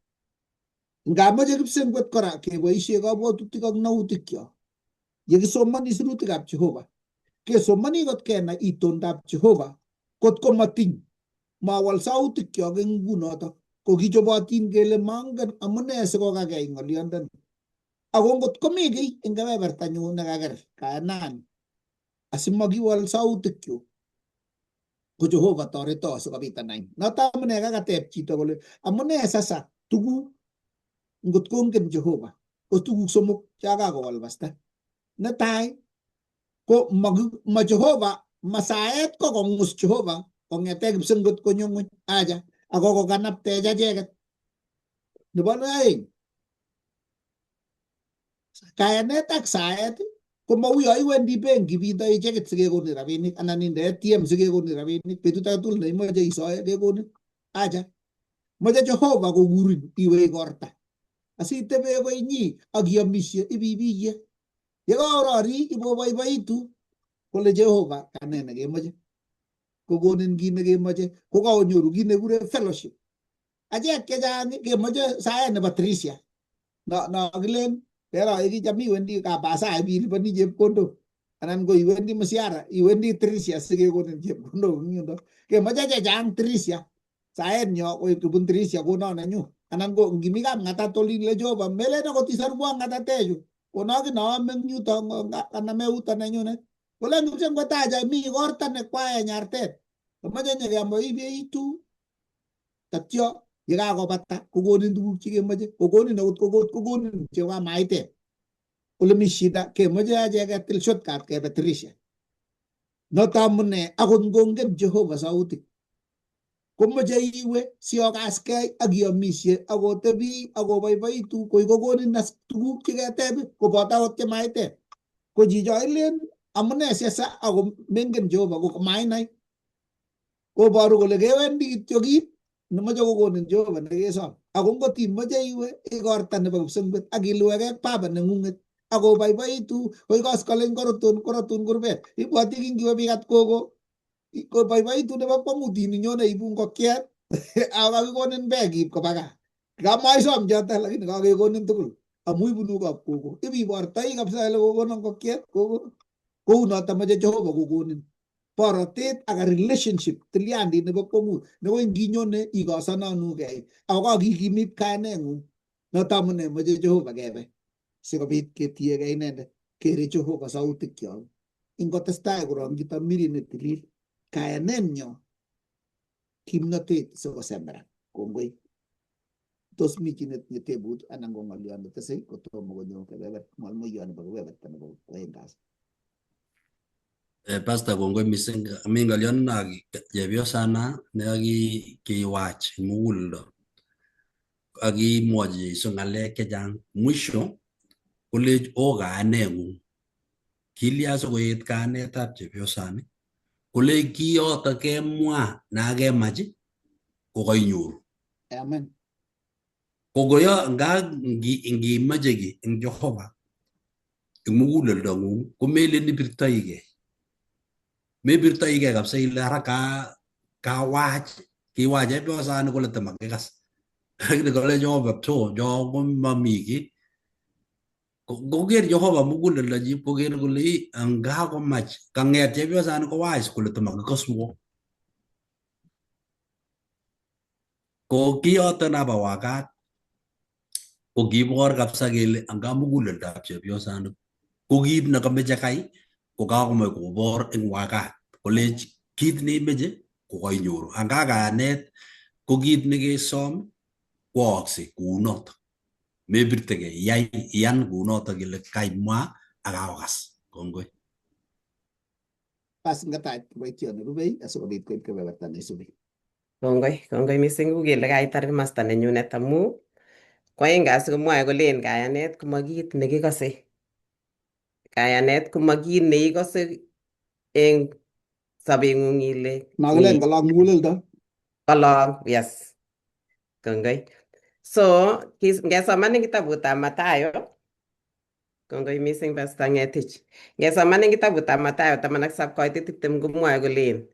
ngamoche kipsengwet kora keboisie kabwatutik ak nautikyok yekisomoni sirutikab Jehova kesomoni kot kenai itondab Jehova kot komatiny mawal sautikyok eng ngunotok ko kichobotin kele mangen amune sikokakei ng'olyondoni ako ngot komi kiy eng kebebertanyu nekaker kayanani asimakiwal sautikyuk ko Jehova toreto asikobit anai. Noto amune kakateb chito kole amune sasa tuguk ngot kongen Jehova ko tuguk somok chakakowal pasta. Netai ko ma Jehova masaet ko kongus Jehova kong'ete kipsengwet konyo ng'weny acha ako kokanaptech acheket. Nebo aeng kayanet ak saet ko mau yo iwendi benki bindoi chekit sikekonin rabinik anan inde ATM sikekonin rabinik betut age tugul neimoche isoe kekonin acha moche Jehova kokurin iwe igorta asitebe koinyi ak iomishe ibibiye yekaorori iboboiboitu kole Jehova kane nekemoche kokonin kit nekemoche kokaonyoru kit nekikuren fellowship. Achek chechang kemoche saet nebo Tricia no kilen pero kicham iwendi kapasa iliponi chepkondok anan ko iwendi msiara iwendi Tricia sikekonin chepkondok eng yundo kemoche chechang Tricia saet nyo kobun Tricia kono nenyu anan ko ngimi kapng'atat olin le Jehova melen akot isorwo ng'atatechu kono kiy noome eng yuto kanam euto nenyunet kolen kipsengwet acha mi igorta nekwaeny artet komoche nyekemwa ibeitu tatyo yekakobata kokonin tuguk chekemoche kokonin akot kokot kokonin chekamaiteb ole mi shida kemoche achek ketil shortcut kebe Tricia. Noto amune akot ngongen Jehova sautik komoche iwe siokaskei ak iomishe ak otebi ak oboiboitu koi kokonin as tuguk cheketeb koboto akot chemaiteb. Ko chicho ilen amune sasa ako mengen Jehova ko mainai koboru kole kewendi kityo kit nemoche kokonin Jehova nekesom. Ako ngot imoche iwe igorta nebo kipsengwet ak iluwekei ak baba neng'ung'et ak oboiboitu koi koskoleny korutun korotun kurbet. Ibwoti kingiwe bikat kogo koboiboitu nebo kwong'ut inyone ibu ngokiet ako kakikonin beek iib koba gaa. Kamaisom choto lakini kakekonin tugul amu ibunu kap kogo. Ibibortoi kabisa ile kokonon ngokiet kogo. Kou noto moche Jehova kokonin borotet ak a relationship tilyandit nebo kwong'ut nekoi nginyone ikosononugei ako kakikimit kayaneng'ung. Noto amune moche Jehova kebe sikobit ketiegei inendet kere Jehova sautikyok. Ingotestai korongyi tamirit netilil kayanenyo kimnotet sikosemberak. Kongoi. Tos mi chi netinye tebut anan ko ng'olyo netesei kotomo konyo kebeber mwalimuyon nebo kebeberta nebo oeng kasi. Pastor kongoi mising mi ng'olyon na chepyosana nekikiwach eng muguleldo ak kimwochi Jeiso ng'alek chechang mwisho kolech o kayaneng'ung kilya sikoet kayanetab chepyosani kolech kiyoto kemwa nakemach kokainyoru. Amen. Kokoyo nga ngimache ki eng Jehova eng muguleldong'ung komelen ibirtoigei. Mebirtoigei kabisa ile ara kawach Kiwa chepyosani kole tamakikas. Lakini kole Jehova pto jo komami kiy. Koker Jehova muguleldonyi koker kole ii anga komach kang'et chepyosani kowais kole tamakikaswo. Ko kiyoton aba wakat ko kibor kabisa kele anga muguleldab chepyosani ko kit nekameche kai ko kakomach kobor eng wakat kolech kit neimeche ko kainyoru anga kayanet ko kit nekesom koaakse kounoto mebirtegei iyai iyan kounoto kele kaimwa ak kakokas kongoi. Bas ngatach kiboitiot nerubei asikobit koib kebeberta neisubi. Kongoi, kongoi mising ku kele kaitar komasta nenyunet amu kwaeng kasi komwoe kolen kayanet koma kit nekikose. Kayanet koma kit neikose eng sobeng'ung ile Makilen kolong muguleldo. Kolong, yes. Kongoi. So, ngesoman eng kitabutab Mathayo, kongoi mising Pastor Ngetich. Ngesoman eng kitabutab Mathayo 17:20 komwoe kolen,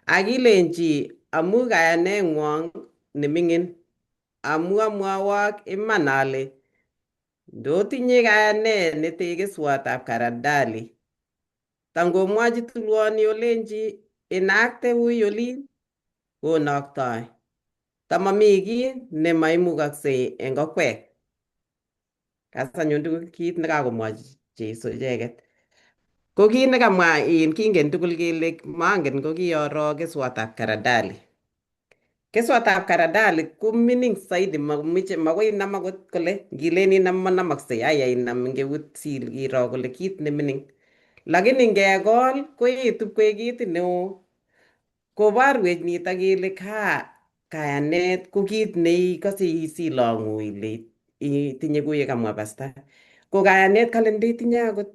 akilenchi amu kayaneng'wong neming'in, amu amwowok iman ale ndotinye kayanet nete keswotab karadali, tangomwochi tulwoni olenchi inakte ui olin, konoktoi. Tamami kiy nemaimukoksei eng okwek. Kas anyun tugul kit nekakomwochi Jesu icheket. Ko kit nekamwa in kingen tugul kele mangen ko kioro keswotab karadali. Keswotab karadali ko mining saidi mameche makoi inam akot kole ngilen inam monomoksei aya inam eng eut sil iro kole kit nemining. Lakini ngekol koetu koek ketit neo. Koborwech nitok kele ka kayanet ko kit neikose isilong'u ile itinye kou ye kamwa pasta. Ko kayanet kale ndetinye akot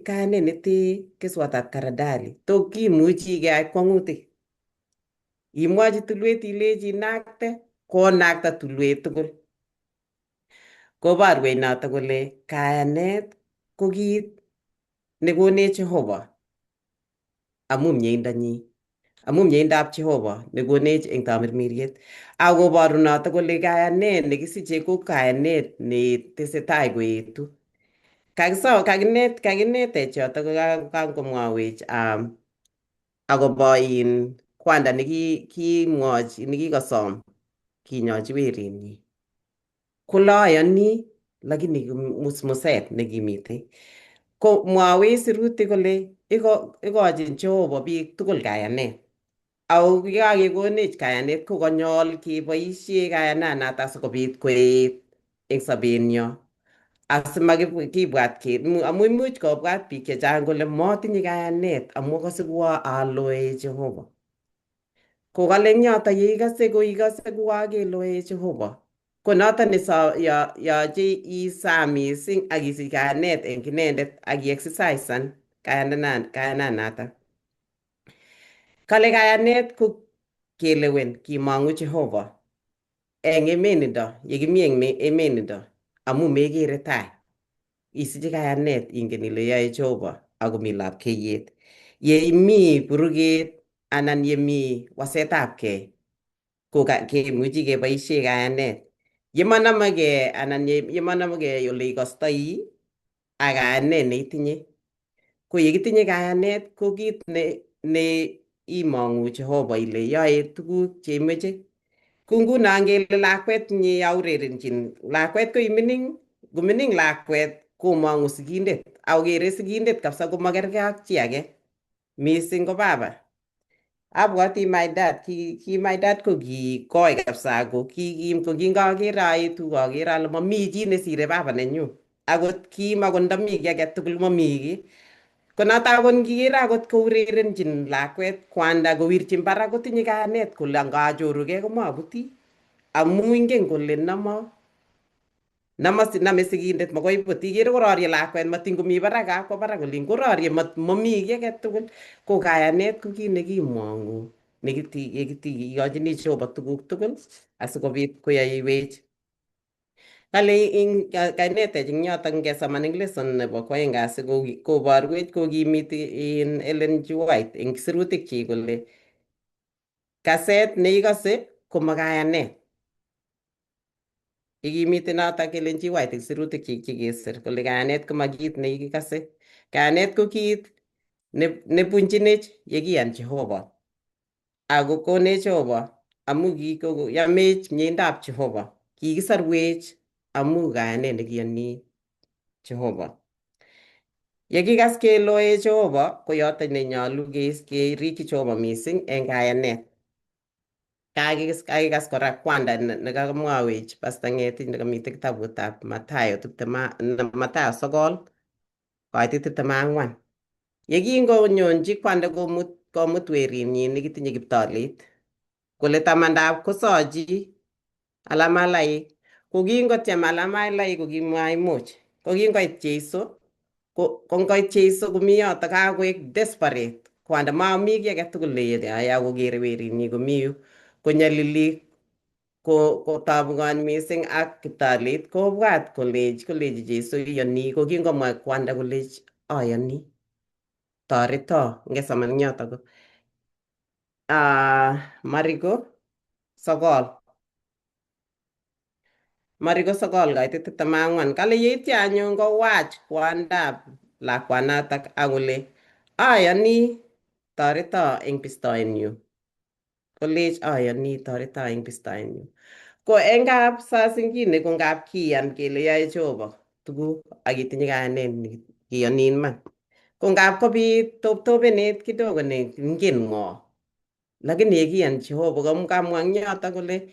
kayanet nete keswotab karadali to kimuchi keyai kwong'utik. Imwochi tulwet ilechi inakte konakta tulwet tugul. Koborwech noto kole kayanet ko kit nekonech Jehova amu mieindonyi amu mieindab Jehova nekonech eng tamirmiriet. Akoboru noto kole kayanet nekisiche ko kayanet netesetai koetu. Kakiso kakinet kakinetech yoto kokangomwowech akobo in kwanda nekikimwochi nekikosom kinyochi werinyi. Kole ayoni lakini musmuset nekimitei. Ko mwawech sirutik kole ikochin Jehova biik tugul kayanet. Ako yekakekonech kayanet ko kanyol keboisie kayananato asikobit koet eng sobenyo. Asimakibwat amu imuch kobwat biik chechang kole motinye kayanet amu akose kuo aloe Jehova. Ko kale eng yoto yeikose ko ikose kuo keloe Jehova. Ko noto ne yoche isaa mising ak isich kayanet eng inendet ak i-exercisan kayananato. Kale kayanet ko kelewen kimong'u Jehova eng emet nindo yekimi eng emet nindo amu mekere tai. Isiche kayanet ingen ile yoe Jehova akomi lapkeiyet. Ye imi buruket anan yemi wasetabkei ko kemuchi keboisie kayanet. Yemonomekei anan yemonomekei ole ikostoi ak kayanet neitinye. Ko yekitinye kayanet ko kit ne imong'u Jehova ile yoe tuguk cheimoche. Ko nguno ngele lakwet nye ya urerenjin lakwet ko imining komining lakwet komong'u sigindet akokere sigindet kabisa komakerkei ak chi age mising ko baba. Abwati my dad ki my dad ko kikoi kabisa ko kikim ko kingaker aetu aker ale mami chi nesire baba nenyu. Akot kim akot ndami kiy age tugul mami kiy. Ko noto akot ngiker akot kourerenjin lakwet kwanda kowirchin barak kotinye kayanet kole angachorugei komabuti. Amu ingen kole nomo name sigindet makoi ibut. Ikere kororie lakwet matin komi barak kakwo barak olin kororie mami kiy age tugul. Ko kayanet ko kit nekimong'u nekikochini Jehova tuguk tugul asikobit koyoiwech. Kale ing kainetech eng yoto ngesoman eng lesson nebo kwaeng kasi koborwech kokimiti in Ellen G. White eng sirutikchi kole kaset neikose koma kayanet. Ikimiti notok Ellen G. White eng sirutik chik chekisir kole kayanet koma kit nekikase. Kayanet ko kit nebunchinech yekiyan Jehova. Ako konech Jehova amu kikoyamech mieindab Jehova. Kikisorwech amu kayanet nekiyoni Jehova. Yekikas keloe Jehova ko yoto nenyolu kerikyi Jehova mising eng kayanet. Kakikas kora kwanda nekakamwawech Pastor Ngetich nekamite kitabutab Mathayo Mathayo 9 kaitit 24. Yekingonyonchi kwanda komut werinyin nekitinye kiptolit kole tamandab kosochi alamalaik ko kingotyem alamalaik ko kimaimuch ko kingoit Jeiso ko ngoit Jeiso komi yoto kakoek desperate kwanda mami kiy age tugul neyoe akokere werinyi komi yu konyalili ko kotabungon mising ak kiptolit kobwat koleji Jeiso iyoni ko kingomwa kwanda kolech ayoni toreto ngesoman eng yoto ko Mariko 9 Mariko 9 kaitit 24 kale yeityo anyun kowach kwandab lakwanatak akole ayoni toreto eng pistoenyu kolech ayoni toreto eng pistoenyu ko eng kap saa zingine ko ngap kiyan kele yoe Jehova tuguk ak itinye kayanet kiyoni iman ko ngap kobit toptopenet kidogo ne ingen ng'o lakini yekiyan Jehova kamwa eng yoto kole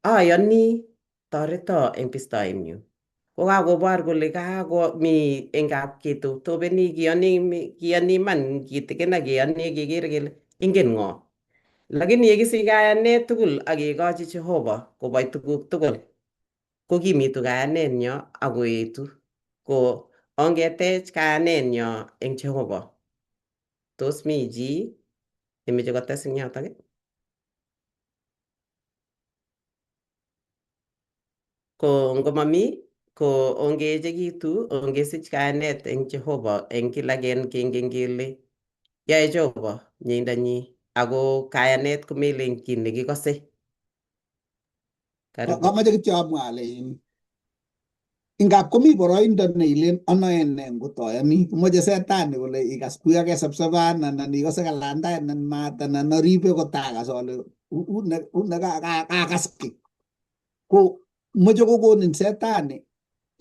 ayoni toreto eng pistoenyu ko kakobor kole kakomi eng kap ketoptopeni kiyoni kiyoni iman kitikin ak kiyoni kekere kele ingen ng'o lakini yekisich kayanet tugul ak kekochi Jehova kobai tuguk tugul kokimitu kayanenyo ak koetu ko ongetech kayanenyo eng Jehova. Tos mi chi nemeche kotes eng yotok? Ko ngomami ko ongeechekitu ongesich kayanet eng Jehova eng kila kengen kele yae Jehova mieindonyi ako kayanet komelen kiy nekikose. Karibu. Kamoche kityo amwa ale ingap komi boroindo neilen anoe ne ngotoyoni komoche setani kole ikas kuyo kesapsapan anan ikose kalandaenan maat anan aribe kotakas ale une kakas kiy ko moche kokonin setani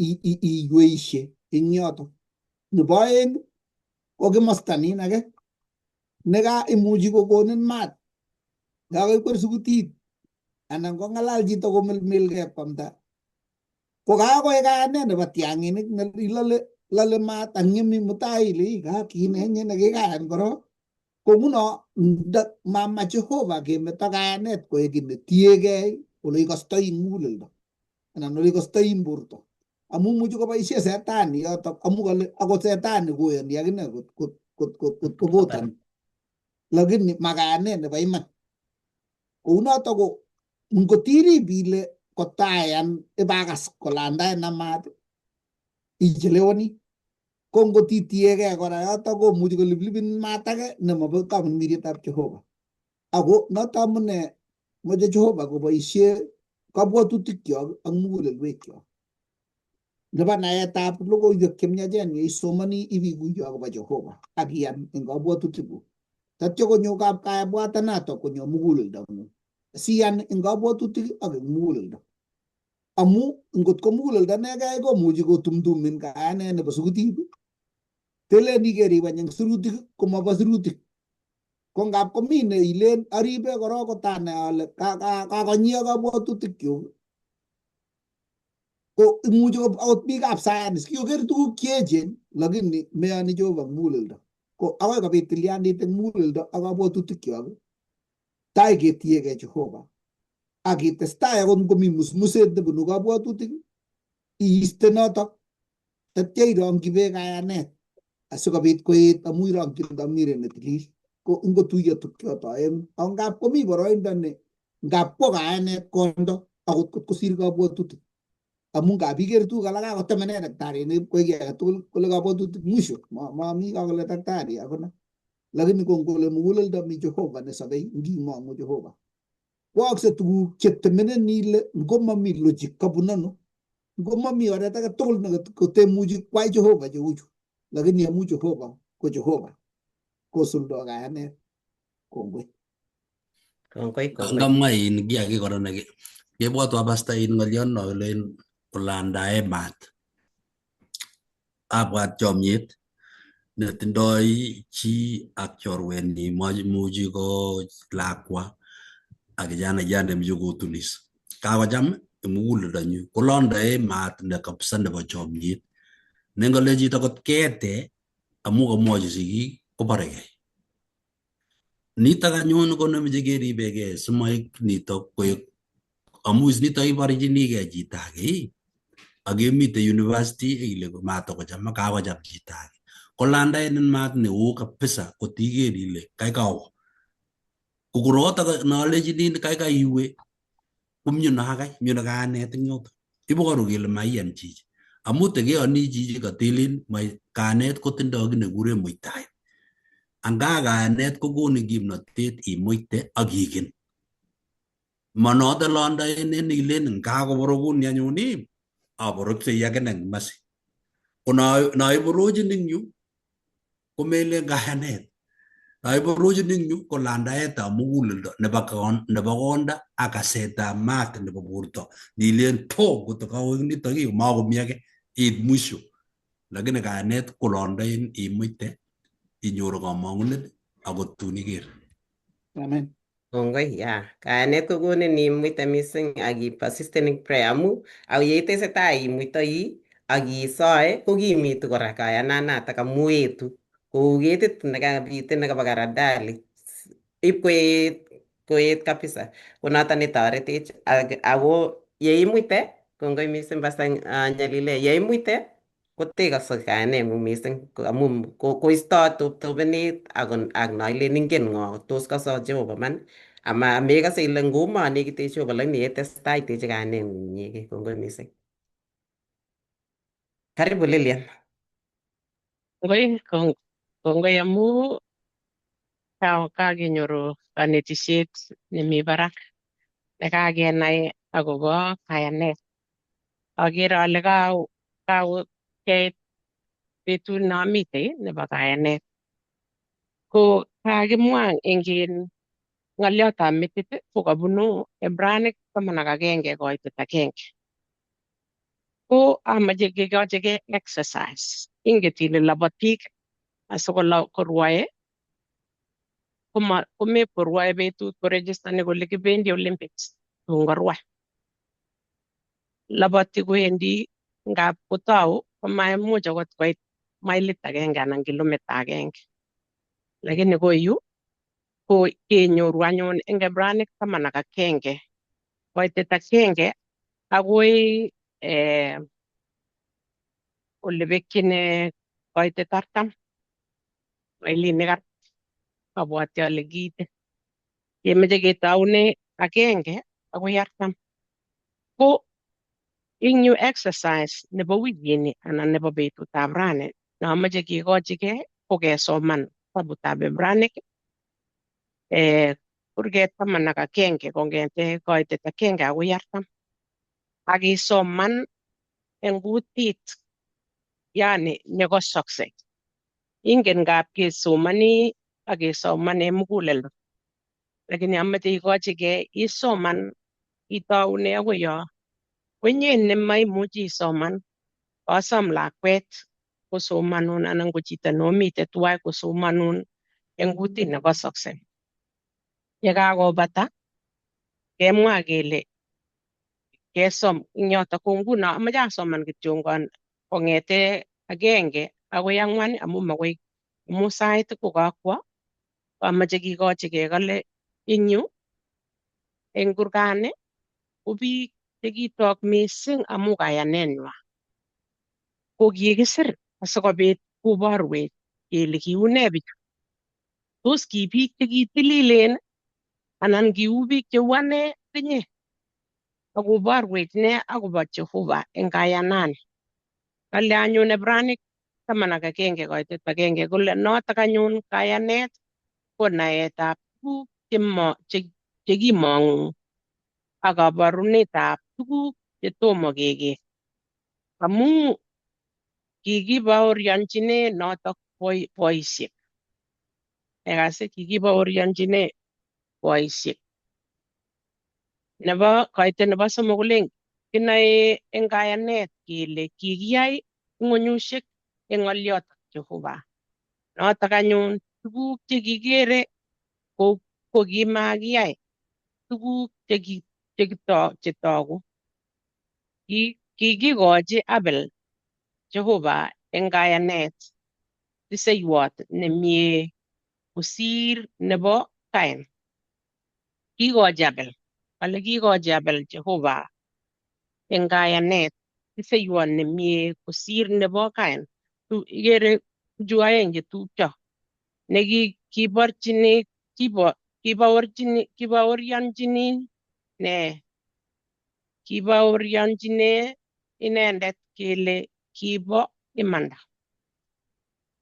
iyweisie eng yoto. Nebo aeng ko kimosta nin age neka imuchi kokonin maat kakekwer sukutit anan kong'alal chito komilmilgei kwamta ko kakoek kayanet nebo tiang'inik ilole lole maat ak yemi mutai ile ka kinenye nekikayan korok ko nguno mama Jehova kemeto kayanet koek kiy netiegei ole ikostoi muguleldo anan ole ikostoi borto amu imuchi koboisie setani yotok amu kale akot setani koyoni akine kot kobotan lakini makayanet nebo iman kounotok ko ngotirib ile kotayan ibakas kolandaena maat ichelewani ko ngotitiegei kora yotok komuchi koliplipin maat age nemobo kamirmirietab Jehova ako noto amune moche Jehova koboisie kabwatutikyok ak mugulelwekyok nebo naetab logoiwek chemiachen yeisomoni ibikuyo akobo Jehova ak iyan eng kabwatutikuk tatyo konyo kabwatanato konyo muguleldongung siyan eng kabwatutik ak eng muguleldo amu ngot ko muguleldo nekei komuchi kotumtumin kayanet nebo sukutit telen iker iwany eng sirutik komobo sirutik ko ngap komi ne ilen aribe korok kotanai ale kakonyio kabwatutikyuk ko imuchi akot biikab science kikoker tuguk cheechen lakini meyoni Jehova eng muguleldo ko akoi kobit tilyandit eng muguleldo ak kabwatutikyok tai ketiegei Jehova ak itestai akot ngomi musmuset nebunu kabwatutik iiste notok tatya irongyi beek kayanet asikobit koet amu irongyin dhamira netilil ko ngotuiyo tukchoto aeng'u ako ngap komi boroindo ne ngap kwo kayanet kondo akot kot kosir kabwatutik amu ngap iker tuguk alak kakotemene daktarinik koik kiy agetugul kole kabwatutik mwisho mami kakole daktari akona lakini ko ngole muguleldo mi Jehova nesobei ngimong'u Jehova. Kwaakse tuguk chetemenen ile ngomami logic kabun ano, ngomami oret age tugul nekotemuchi kwai Jehova cheuchu, lakini amu Jehova ko Jehova kosuldo kayanet. Kongoi. Kongoi, kongoi. Ngamwa in kiy age kora ne kebwotwa pastor in ng'olyon no olen kolandae maat. Abwat chomiet netindoi chi ak chorwenyi, imuchi ko lakwa ak kijanaiyat nemoche kotunis. Kakocham muguleldonyi kolondoe maat ne kabisa nebo chomiet. Ne ngole chito kot kete amu kamwochi sigik koborekei. Nitok anyun ko nemoche keribekei simoik nitok koek amu is nitok iborchinikei chito age ak imite university ile matakocham kakocham chito age. Kolandaenin maat neo kabisa kotiker ile kaikawo. Ko korotok noolechinin kaikai iwe komyono akai myono kayanet eng yoto. Iboru kele maiyan chichi. Amu tekeyoni chichi katelin kayanet kotindoi kiy nekikuren muitaet. Anga kayanet kokonin kimnotet imuite ak iken. Monoto londoenen ilen ngakoborokuni anyun ii aboroksei akine eng komasi. Ko noiborochin eng yu komelen kayanet. Noiborochin eng yu ko landaetab muguleldo nebo konda ak kasetab maat nebo borto. Nilen to koto kawek nitok ii makomi age iit mwisho. Lakini kayanet kolondoin imuite inyoru kamong'unet akot tun iker. Amen. Kongoi, ya. Kayanet kokonin imuite mising ak i persistent in prayer amu ak yeitesetai imuitoi ak isoe kokimitu kora kayananatak amu etu kou ketit nekabite nekabo karadali ip koet koet kabisa ko noton netoretech ako yeimuite kongoi mising Pastor Nyalile yeimuite kotekokse kayaneng'ung mising amu koisto toptopenet ak noilen ingen ng'o tos koso Jehova man ama mekase ile ngomonekite Jehova lakini yetestai iteche kayaneng'ung inyegei. Kongoi mising. Karibu Lilian. Kongoi, kongoi amu kakenyoru kanetisiet nemi barak nekakenai akobo kayanet. Akere ale kakeit betut neamitei nebo kayanet. Ko kakimwa eng ng'oliotab metit ko kabunu Ibranic 11 koitet 1. Ko amache kekochige exercise. Inget ile labatik asikorwae komepkorwae betut korejistani kole kibendi Olympics tun korwai. Labati kowendi ngap kotou komaimuch akot koit mailit agenge anan kilomita agenge. Lakini ko yu ko kenyoru anyun eng Ibranic 11 koitet 1 akoi olebekyin koitet 40 mailinik 40 abwati ale kiite. Kemeche ketoune 1 akoi 40. Ko ing yu exercise nebo wikini anan nebo betutab rani neamache kikochigei ko kesoman kitabutab Ibranic kurget 11 kong'ete koitet 1 akoi 40 ak isoman eng kutit yani nekosokse. Ingen ngap kesomani ak kesoman en muguleldo lakini amache ikochigei isoman itoune akoi yo. Ko inye nemaimuchi isoman kosom lakwet kosomanun anan ko chito nomite tuwai kosomanun eng kutit nekosokse. Yekakobata kemwa kele kesom eng yoto ko nguno amache asoman kityongon kong'ete 1 akoi 4 amu makoi amu sait kokakwo amache kikochigei kole eng yu eng kurgani ko biik chekitok mising amu kayanetnywa. Ko kikisir asikobit koborwech kele kiune bichu. Tos ki biik chekitililen anan kiu biik cheu ane tinye akoborwech ne akobo Jehova eng kayanani. Kale anyun Ibranic 11 koitet 1 kole notok anyun kayanet ko naetab tuguk chekimong'u ak kabarunetab tuguk chetomo keker. Amu kikibaorionchine notok boisiek. Ekase kikibaorionchine boisiek. Nebo koito nebo somok kolen kinoe eng kayanet kele kikiyai ng'wenyusiek eng ng'olyot Jehova. Notok anyun tuguk chekikere ko kimakiyai tuguk chetogu. Kikikochi Abel Jehova eng kayanet tiseiwot nemie kosir nebo Kain. Kikochi Abel, kale kikochi Abel Jehova eng kayanet tiseiwot nemie kosir nebo Kain. Ikere bichu aeng chetupcho nekiborchini kibaorionchini ne kibaorionchine inendet kele kibo imanda.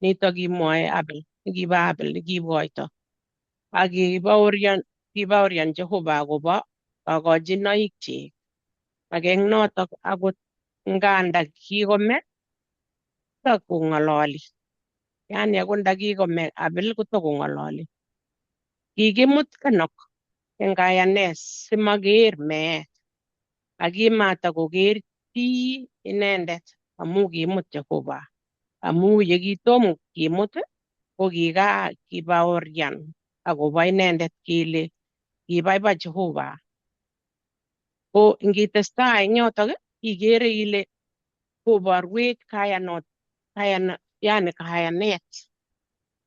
Nito kimwoe Abel, nekibo Abel nekikoito. Ak kibaorian Jehova akobo kakochinoikchik. Ak eng notok akot nganda kikome takong'ololi. Yani akot ndakikome Abel kotokong'ololi. Kikimut Enoch eng kayanet simaker meet. Ak kimatakoker chi inendet amu kimut Jehova. Amu yekitom kimut ko kibaorian akobo inendet kele kibaibai Jehova. Ko ngitestai eng yotok ikere ile koborwech kayanot, yani kayanet.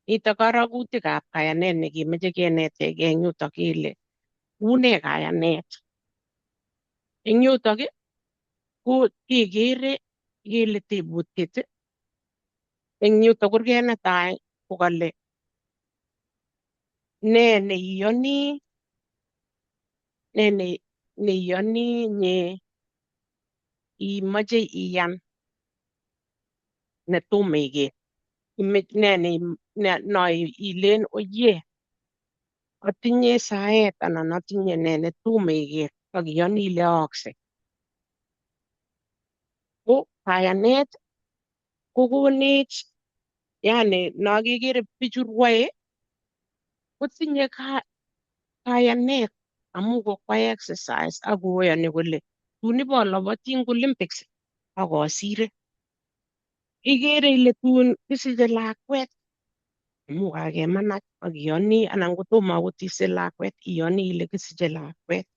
Nitok korokutikab kayanet nekimeche kenetegei eng yutok kele une kayanet. Eng yutok ko kekere kele tebutiet eng yutok kurget netai ko kale ne neiyoni ne neiyoni nye imoche iyan netomo iker. Ne no ilen oye atinye saet anan atinye ne netomo iker ak iyoni ile aakse. Ko kayanet kokonech yani nokekere bichu rwoe kotinye kayanet amu kokwai exercise ak koyoni kole tun iboloboti eng Olympics ak osire. Ikere ile tun kisiche lakwet amu kakemanach ak iyoni anan kotomo akot isich lakwet iyoni ile kisiche lakwet.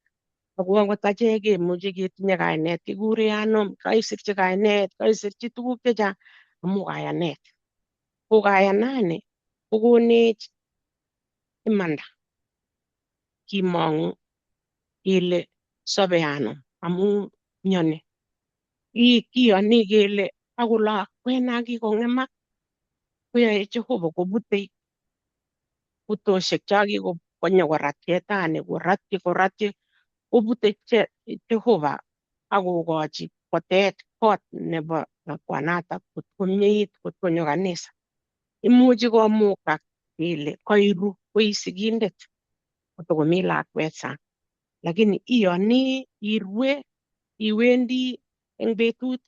Ako akot achek kemuche ketinye kainet kikure anom, kaisirchi kainet, kaisirchi tuguk chechang amu kayanet. Ko kayanani kokonech imanda kimong'u kele sobe anom amu mioni. Kiyoni kele akot lakwet na kikong'emak koyoe Jehova kobute butoshek cho kikonyo korat chetani koratyi koratyi kobute Jehova akokochi kotech kot nebo lakwanatak kot komyeit kot konyo kanisa. Imuchi komukak kele kairu koi sigindet kotokomi lakwet sang. Lakini iyoni irue iwendi eng betut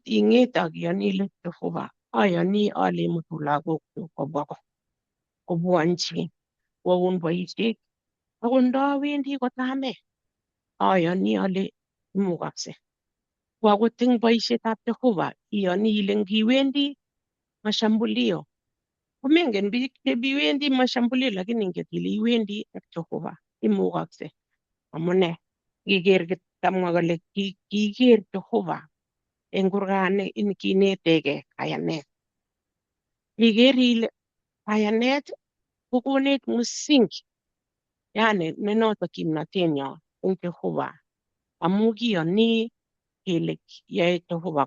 ing'ete ak iyoni ile Jehova ayoni ale imutu lagokchuk kobwa ko kobwonchi kwoun boisiet. Akot ndawendi kotame ayoni ale imukakse. Ko akot eng boisietab Jehova iyoni ile ngiwendi mashambulio komengen biik chebiwendi mashambulio lakini ingen ile iwendi ak Jehova imukakse. Amune kiker kamwa kole kiker Jehova eng kurgani kinetegei kayanet. Iker ile kayanet kokonech msingi yani ne noto kimnatenyo eng Jehova amu kiyoni kele yoe Jehova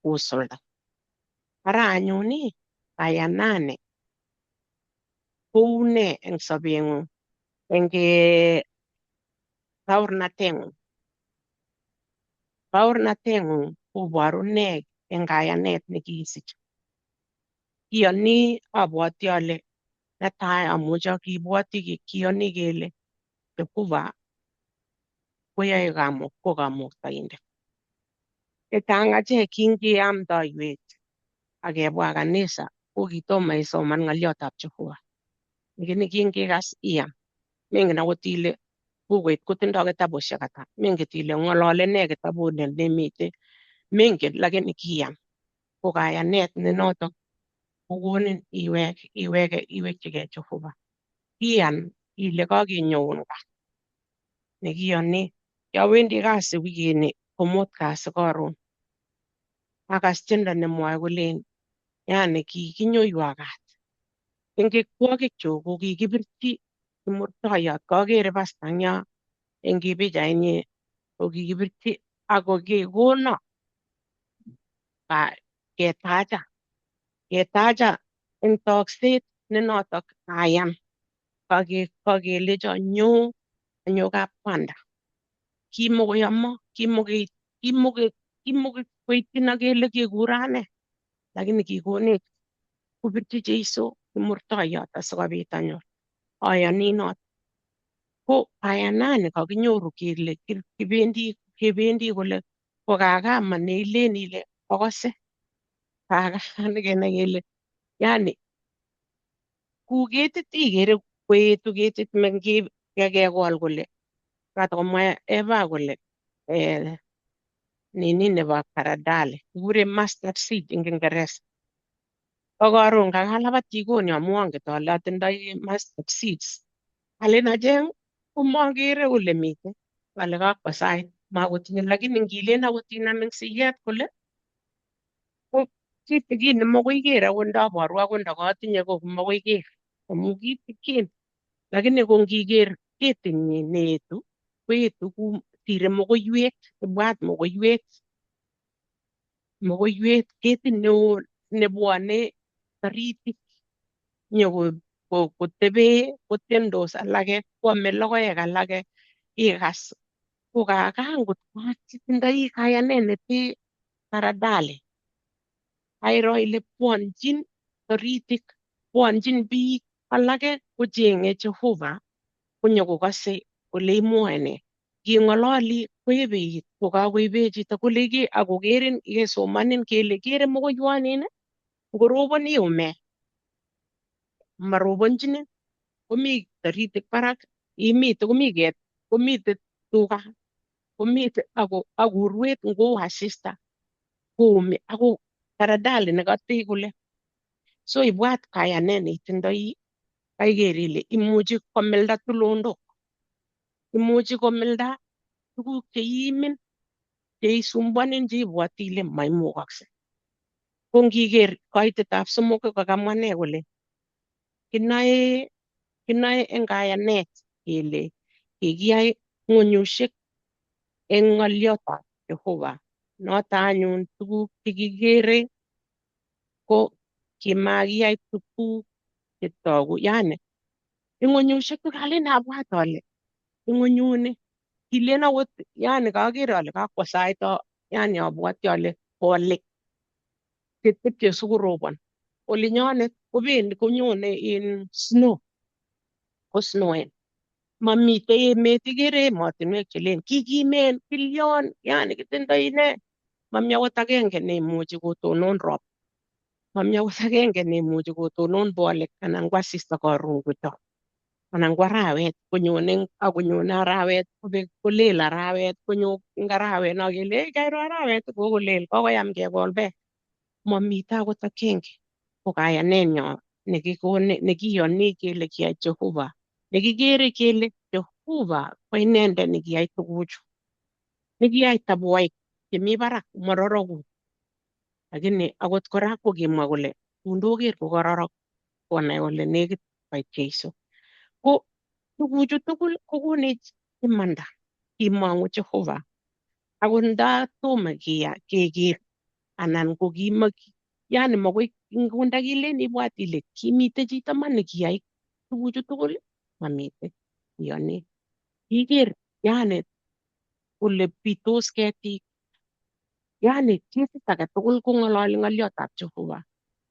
kosulda. Ara anyun kayanani koune eng sobeng'ung eng baornateng'ung. Baornateng'ung koboru ne eng kayanet nekiisich. Kiyoni abwoti ale netai amuchi kibwoti kiyoni kele Jehova Koyoe ko kamuktaindet. Chechang achek kingeam toiwet ak kebwa kanisa ko kitomo isoman ng'oliotab Jehova. Lakini kingikas iam, mengen akot ile bukuit kotindo kitabushek ata, menget ile ng'olole nee kitabut nemite, mengen lakini kiam. Ko kayanet ne notok kokonin iwek iweke iwekchigei Jehova. Iyan ile kakenyoun kat nekiyoni yowendi kasi wikini komut kasi karon akas tiendo nemwoe kolen yani kikinyoiwa kat eng kikwokikchuk ko kikibirchi kimurtoiyot kakere pasta eng yo eng pichainyi ko kikibirchi ako kikono ketacha ketacha eng tokset ne notok ayan kakelecho nyo anyo kapkwanda kimokoyomo kimokoityino kele kekuro ane lakini kikonech kopirchi Jeiso kimurtoiyot asikobit anyor ayoni noto. Ko kayanani kakinyoru kele kibendi kole ko kakama neilen ile okose kaka nekenai kele yani ku ketit ikere koetu ketit kakekol kole katakomwa Eva kole nini nebo karadali kikuren mustard seed eng Kiingereza. Ko karon kakalabat jikoni amu anget ale atindoi mustard seeds. Alen acheng komokere kole mitei ale kakwo sait makotinye lakini ngilen akot inam eng siyet kole ko kitikin nemokoi ker akot ndaboru akot ndakatinye ko makoi ker amu kitikin lakini ko ngiker ketinyi neetu koetu ku sire mokoiwet ibwat mokoiwet mokoiwet ketit neo nebwone taritik nyokotebe kotiendos alake kwome logoek alake ikas ko kaka ngot itindoi kayanet netee karadali airo ile bwonjin toritik bwonjin biik alake kocheng'e Jehova konyokokose kole imwoe nee. Nging'ololi koebe it kokakoibe chito kole akokerin kesomanin kele kere mokoiwonin ngorobon iume marobonchinin komi toritik barak imite komi ket komite tuga komite ako ak urwet ngou asista koumi ako karadali nekati kole so ibwat kayanet neitindoi kaiker ile imuchi komilda tulondok imuchi komilda tuguk cheiimin cheisumbuanin cheibwoti ile maimukokse. Ko ngiker koitetab somok ko kakamwa ne kole kinoe eng kayanet kele kikiyai ng'unyushek eng ng'oliotab Jehova. Noto anyun tuguk chekikere ko kimakiyai tuguk chetogu yani ing'unyushek tugul alen abwat ale ing'unyuni kilen akot yani kaker ale kakwo sait yani abwoti ale bolik chetepche sikorobon olinyonet kobendi konyone in snow kosnoen mamitei emet ikere emotinwek chelen kikimen kilion yani kitindoi ne mami akot agenge neimuchi kotonon ropta mami akot agenge neimuchi kotonon bolik anan ko asista karon kochok anan ko arawet konyone akonyone arawet kobek kolel arawet konyo eng arawet no kele "Ei, kairo arawet kokolel kokoyam kekol beek mamite akot agenge ko kayanenyo nekikone nekiyoni kele kiyai Jehova nekikere kele Jehova ko inendet nekiyai tuguchu nekiyai tabuaik chemi barak mororoku lakini akot kora kokimwa kole tun toker kokororok konai kole nekit koit Jeiso ko tuguchu tugul kokonech imanda kimong'u Jehova akot nda tomo keker anan ko kima yani makoi ndakilen ibwat ile kimite chito man nekiyai tuguchu tugul mamite iyoni iker yani kole bitos ketik yani ketit age tugul kong'ololi ng'oliotab Jehova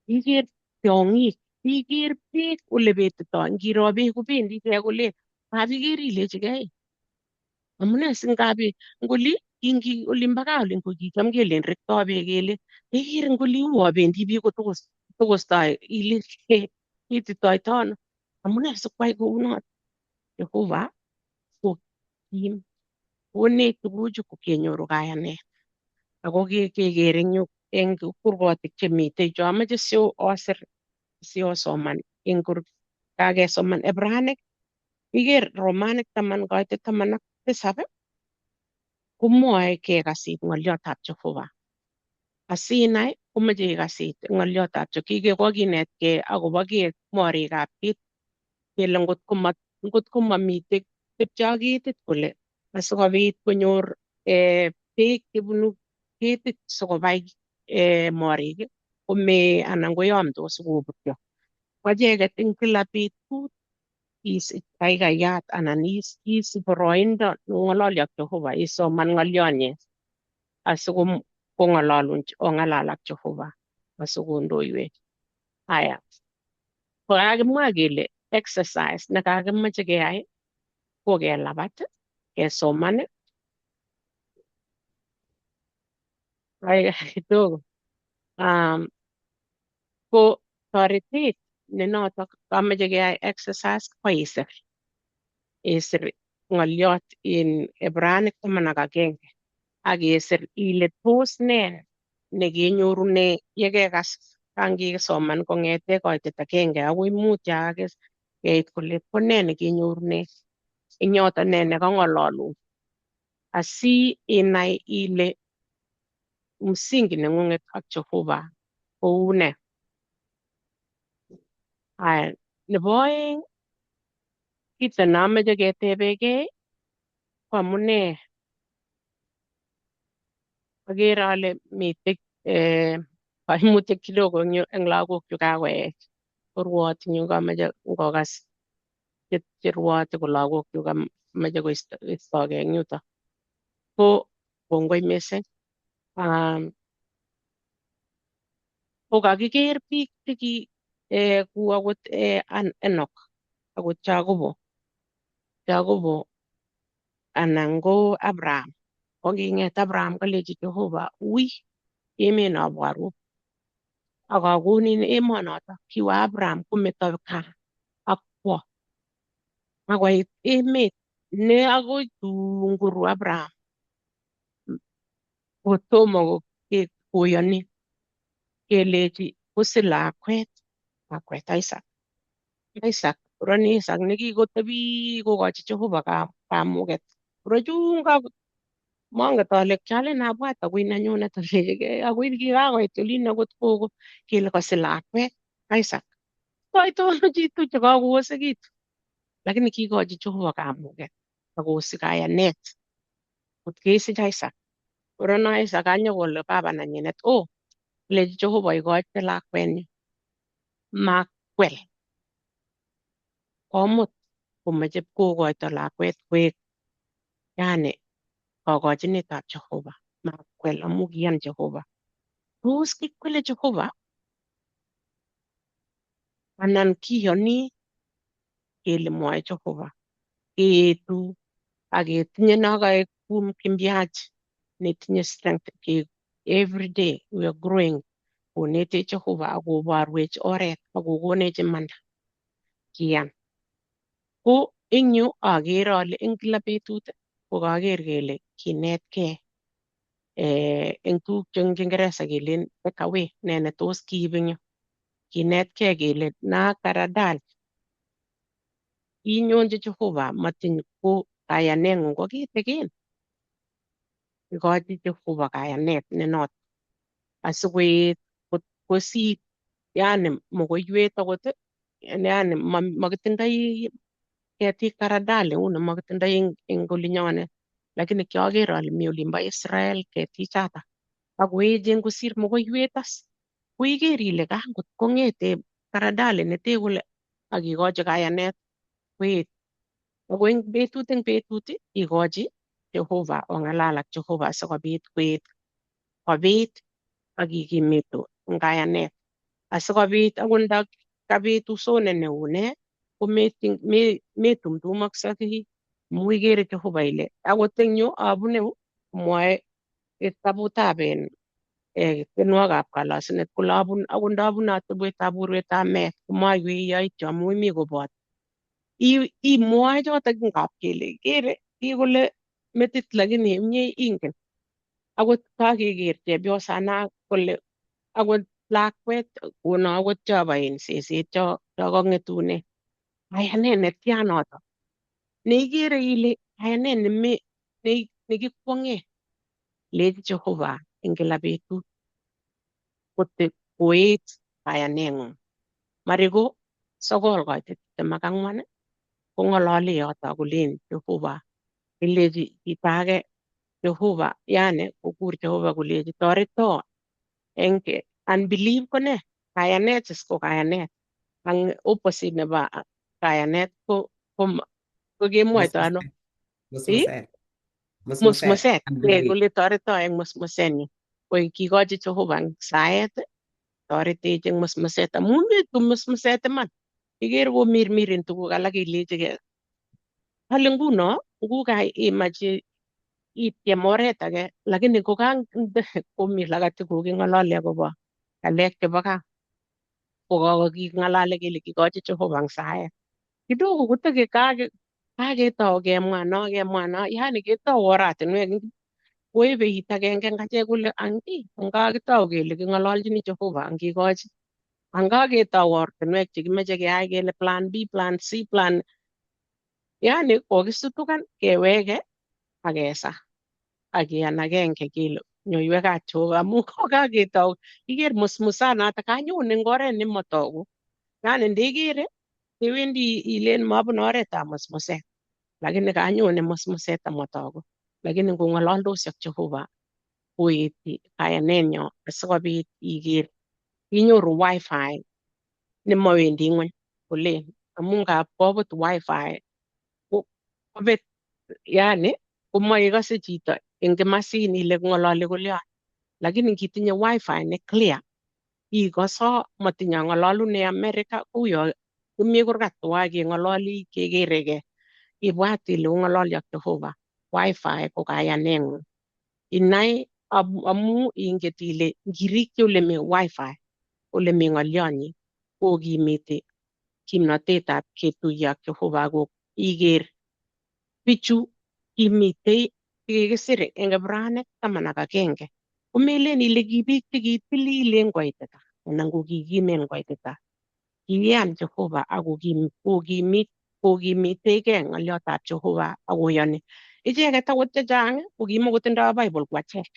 iker tiong'ik iker beek ole betitoi ngiro beek kobendi ichek kolen kapiker ilechigei Amune singapi ngoli kingi olimbo gaa olin ko kicham kelen rektoi beek kele iker ngoli uo bendi biik kotokostoi ile ititoito ano? Amune sikwai kounoto? Jehova ko kim, konech tuguchu ko kenyoru kayanet. Ako keker eng yu eng kurgotik chemitei chu amoche si osir si osoman eng kakesoman Hebranik, iker Romanik 10:17 komwoe kekasit ng'oliotab Jehova. Asinai komoche ikasit ng'oliotab Jehova. Kokinetkei akobo morikab ketit kele ngotko mamitei tepche ak ketit kole asikobit konyor beek chebunu ketit sikobai morik komee anan koyomdos sikobutyo. Ko acheket eng kila betut isich kaikayat anan isich boroindo nong'ololi ak Jehova isoman ng'olyonyi asikong'ololun ong'alal ak Jehova asikondoiwech. Aya, kokakimwa kele exercise nekakimoche keyai ko kelabat, kesoman, kidogo. Ko toretet ne notok kamoche keyai exercise ko isir. Isir ng'olyot in Hebranik 11 ak isir ile tos ne nekenyorune yekekas kangesoman kong'ete koitet 1 akoi 5 keit kole ko ne nekenyorune eng yoto ne nekang'ololun asi inai ile msingi neng'ung'et ak Jehova kou ne. Aya, nebo oeng kito neamoche ketebekei ko amune akere ale mitei kaimutik kidogo eng lagok chu kakoech korwot eng yu kamoche ngokas cherwote ko lagok chu kamoche koistogei eng yuto. Ko kongoi mising. Ko kakiker biik cheki ku akot Enoch, akot Jacobo anan ko Abraham. Ko king'et Abraham kolechi Jehova, ui emet noboru ak akonin emonoto. Kiwo Abraham kometo gaa ak kwo akoit emet ne akoi tun koru Abraham kotomo koyoni kelechi kosich lakwet, lakwet Isaac. Isaac, roni Isaac nekikotebi kokochi Jehova kamuket. Ro chun monget ale kialen abwat akoi nenyunet alechigei akoi kikakoit olin akot kogo kele kosich lakwet Isaac. Koitono chito chekakowosekitu. Lakini kikochi Jehova kamuket akosich kayanet kot kesich Isaac. Orono Isaac kanyo kole baba nenyinet, oh, lechi Jehova ikoite lakwenyu. Makwel. Komut komoche kokoito lakwet koek yani kokochinetab Jehova. Makwel amu kiyan Jehova. Tos kikwele Jehova anan kiyoni kele mwoe Jehova. Keetu ak ketinye no kaek mkimbiaji netinye strength ke every day we are growing konetech Jehova ak koborwech oret ak kokonech imanda kiyan. Ko eng yu akere ale eng kila betut ko kaker kele kinetkei eng tuguk che eng Kiingereza kelen take away ne netos kiib eng yu. Kinetkei kele na karadal inyonchi Jehova matiny ko kayaneng'ung ko kitikin. Ikochi Jehova kayanet ne noto asikoet kosit yani mokoiwet akot yani makitindoi ketik karadali uni makitindoi eng olinyonet lakini kiaker ale mi olimbo Israel ketichata ak koechen kosir mokoiwet as ko iker ile kangot kong'ete karadali nete kole ak ikochi kayanet koet ako eng betut ikochi Jehova ong'alal ak Jehova sikobit koet kobit ak ikimitu eng kayanet asikobit akot nda kabit usone neu ne ko metumtumoksei Amu ikere Jehova ile akot eng yu abune mwae kitabutab en tienwogikab kalasunet kole abun akot ndabune atebwetab urwetab meet komaiwei yoityo amu imi koboto. Imwoe chotok ngap kele ikere kikole metit lakini inye ingen. Akot kakeker chepyosana kole akot lakwet kono akot chobo in seset cho kang'etune. Kayanet netya noto neikere ile kayanet neme nekikwong'e lechi Jehova eng kila betut kote koet kayaneng'ung. Mariko 9:24 kong'olole yoto kolen Jehova ilechi chito age Jehova yani kokur Jehova kolechi toreto eng unbelief ko ne kayanet is ko kayanet ang opposite nebo kayanet ko kemwoito ano Musmuset. Musmuset kole toreto eng musmusenyu ko kikochi Jehova eng saet toretech eng musmuset amun bitu musmuset iman iker komirmirin tuguk alak ilechigei ale nguno nguka imach ityem oret age lakini komi lakati koking'ololi akobo ng'alek chebo gaa kokaking'alale kele kikochi Jehova eng saet kidogo koteke kaketou kemwa no kemwa no yani ketou oratinwek koibe it agenge eng achek kole angi angakitou kele king'ololchini Jehova angikochi angaketau ortinwek chekimeche keyai kele plan B plan C plan yani kokisutukan keweke akesa akiyan agenge kele nyoiwek Jehova amu kokaketau iker musmusanoto kanyone eng oret nemotoku yani ndekere iwendi ilen mabune oretab musmuset lakini kanyone musmuset amotoku lakini ngong'ololdosi ak Jehova koeti kayanenyo asikobit iker inyoru wifi nemowendi ng'weny kolen amu ngap kobut wifi kobet yani komoikose chito eng kimasin ile ng'ololi kolyon lakini ngitinye wifi ne clear ikoso motinye ang'ololune America uyo kimi kurgat tuwai keng'ololi kekereke ibwat ile ong'ololi ak Jehova wifi ko kayaneng'ung inai amu inget ile ngirikyi ole mi wifi ole mi ng'olyonyi kokimiti kimnotetab ketuiyo ak Jehova ako iker bichu kimitei kikisir eng Ibraniek 11 komelen ile ki biik chekitililen koitita anan ko kikimen koitita kiyan Jehova ako kokimitegei ng'olyotab Jehova akoyoni icheket akot chechang kokimokotindoi Bible ku achek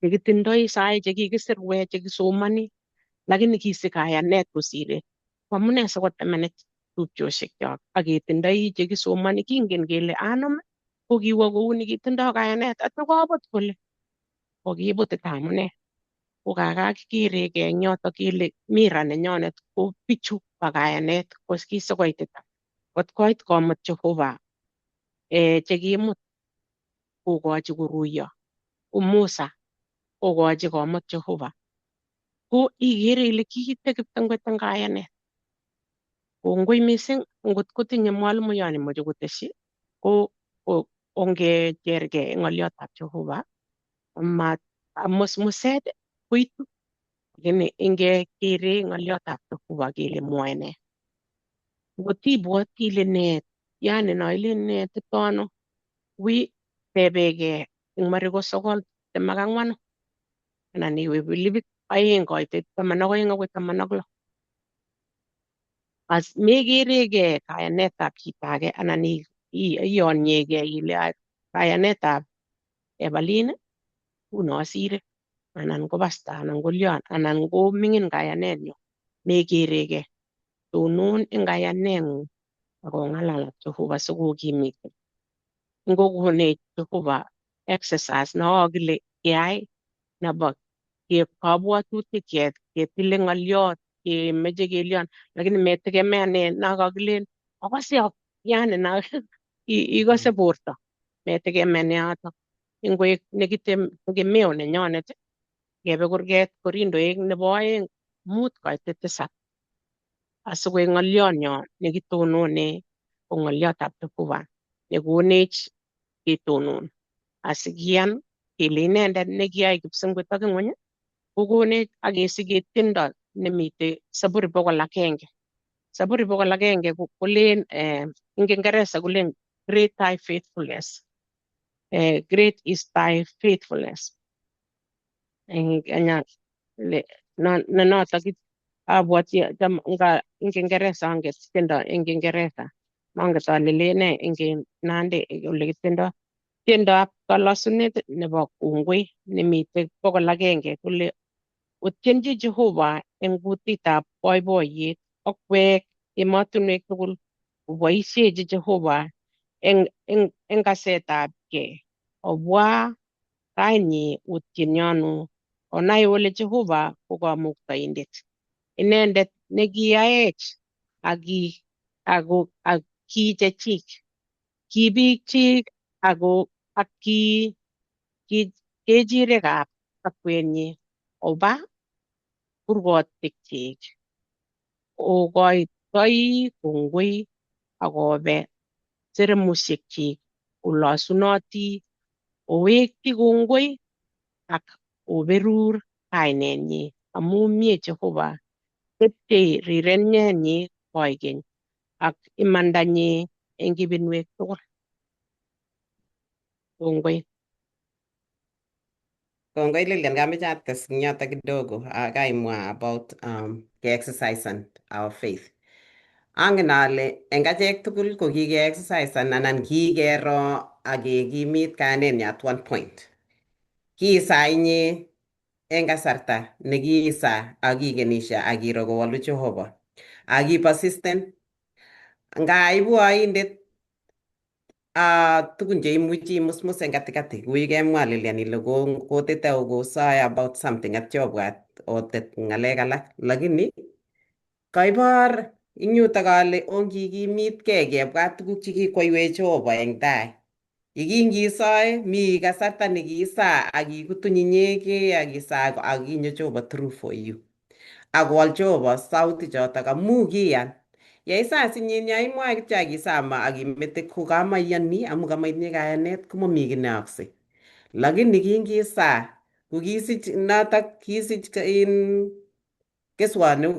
chekitindoi sai chekikisirwech chekisomoni lakini kisich kayanet kosire amune sikotemenech tupchosiekyok ak ketindoi chekisomoni kingen kele anom kokiwo kouni kitindoi kayanet atya kobut kole kokibutita amune kokakakikeregei eng yoto kele mira nenyonet ko bichu bo kayanet ko kisikoitita kot koit komut Jehova chekimut kokochi koruiyo ko Musa kokochi komut Jehova ko ikere ile kiite kiptongwet eng kayanet kongoi mising ngot kotinye mwalimuyon nemoche kotesyi ko ongechergei eng ng'olyotab Jehova amat musmuset koitu lakini ingekere ng'olyotab Jehova kele mwoe nee ngot ibwoti ile nee yani no ilen nee titono wi tebegee eng Mariko 9:24 anan iwe Filipik 2:12 akoi 16 as mekeregee kayanetab chito age anan iyonyegee ile kayanetab Evelyn uno asire anan ko pasta anan ko lion anan ko ming'in kayanenyu mekeregee tonon eng kayaneng'ung ak ong'alal ak Jehova sikokimite ngokonech Jehova exercise nokokile keyai nebo kabwatutik ketile ng'oliot kemeche kelion lakini metegemeane nakakilen akose yani na ikose borto metegemeane yotok ingoek nekitegemeo nenyonet kebe kurget Korindoek nebo 2 5:7 asikoek ng'olyonyo nekitonone ko ng'olyotab Jehova Nekonech ketonon asikiyan kele inendet nekiyai kipsengwet ak ing'weny kokonech ak kesike tiendo nemite Zaburi 100. Zaburi 100 kolen eng Kiingereza kolen great thy faithfulness. Great is thy faithfulness. Eng Kenya ne notok abwati cham nga eng Kiingereza anget tiendo eng Kiingereza manget ale len nee eng Nandi ole kitiendo tiendoab kalosunet nebo kongoi nemite 100 kole otienji Jehova eng kutitab boiboiyet okwek emotinwek tugul oboisiechi Jehova eng kasetab gei obwa raini otienionu onai ole Jehova ko kamuktaindet inendet nekiyaech ak ki chechik ki biikchik ako ak ki kechirekab akwenyi oba kurgotikchik okoitoi kongoi akobe seremushiekchik olosunoti owekchi kongoi ak oberur kainenyi amu mie Jehova tepchei rirenenyi koikeny ak imandanyi eng ibinwek tugul. Kongoi. Kongoi Lilian, kameche ates eng yoto kidogo kaimwa about ke-exercise our faith. Angen ale eng achek tugul ko kike-exercise anan kikero ak kekimit kayanenyo at one point. Kiisa inye eng kasarta nekiisa ak ikenishe ak iro kowolu Jehova. Ak i persistent. Nga ibu oindet tugun cheimuchi imusmus eng katikati kou yekemwa Lilian ile kotete okosoe about something atya obwat otet ng'alek alak lakini kaibor ing yutok ale ongikimitkei kebwat tuguk chekikwoiwech Jehova eng tai. Yekingisoe mi kasarta nekiisaa ak ikutuny inyegei ak isaa ak inyo Jehova through for you. Akowal Jehova sauti chotok amu kiyan. Yeisas inye ya imwae kityo ak isama ak imete ko kamaiyoni amu kamaitinye kayanet komami kiy neyookse. Lakini kingisaa kokisich notok kisich in keswot neu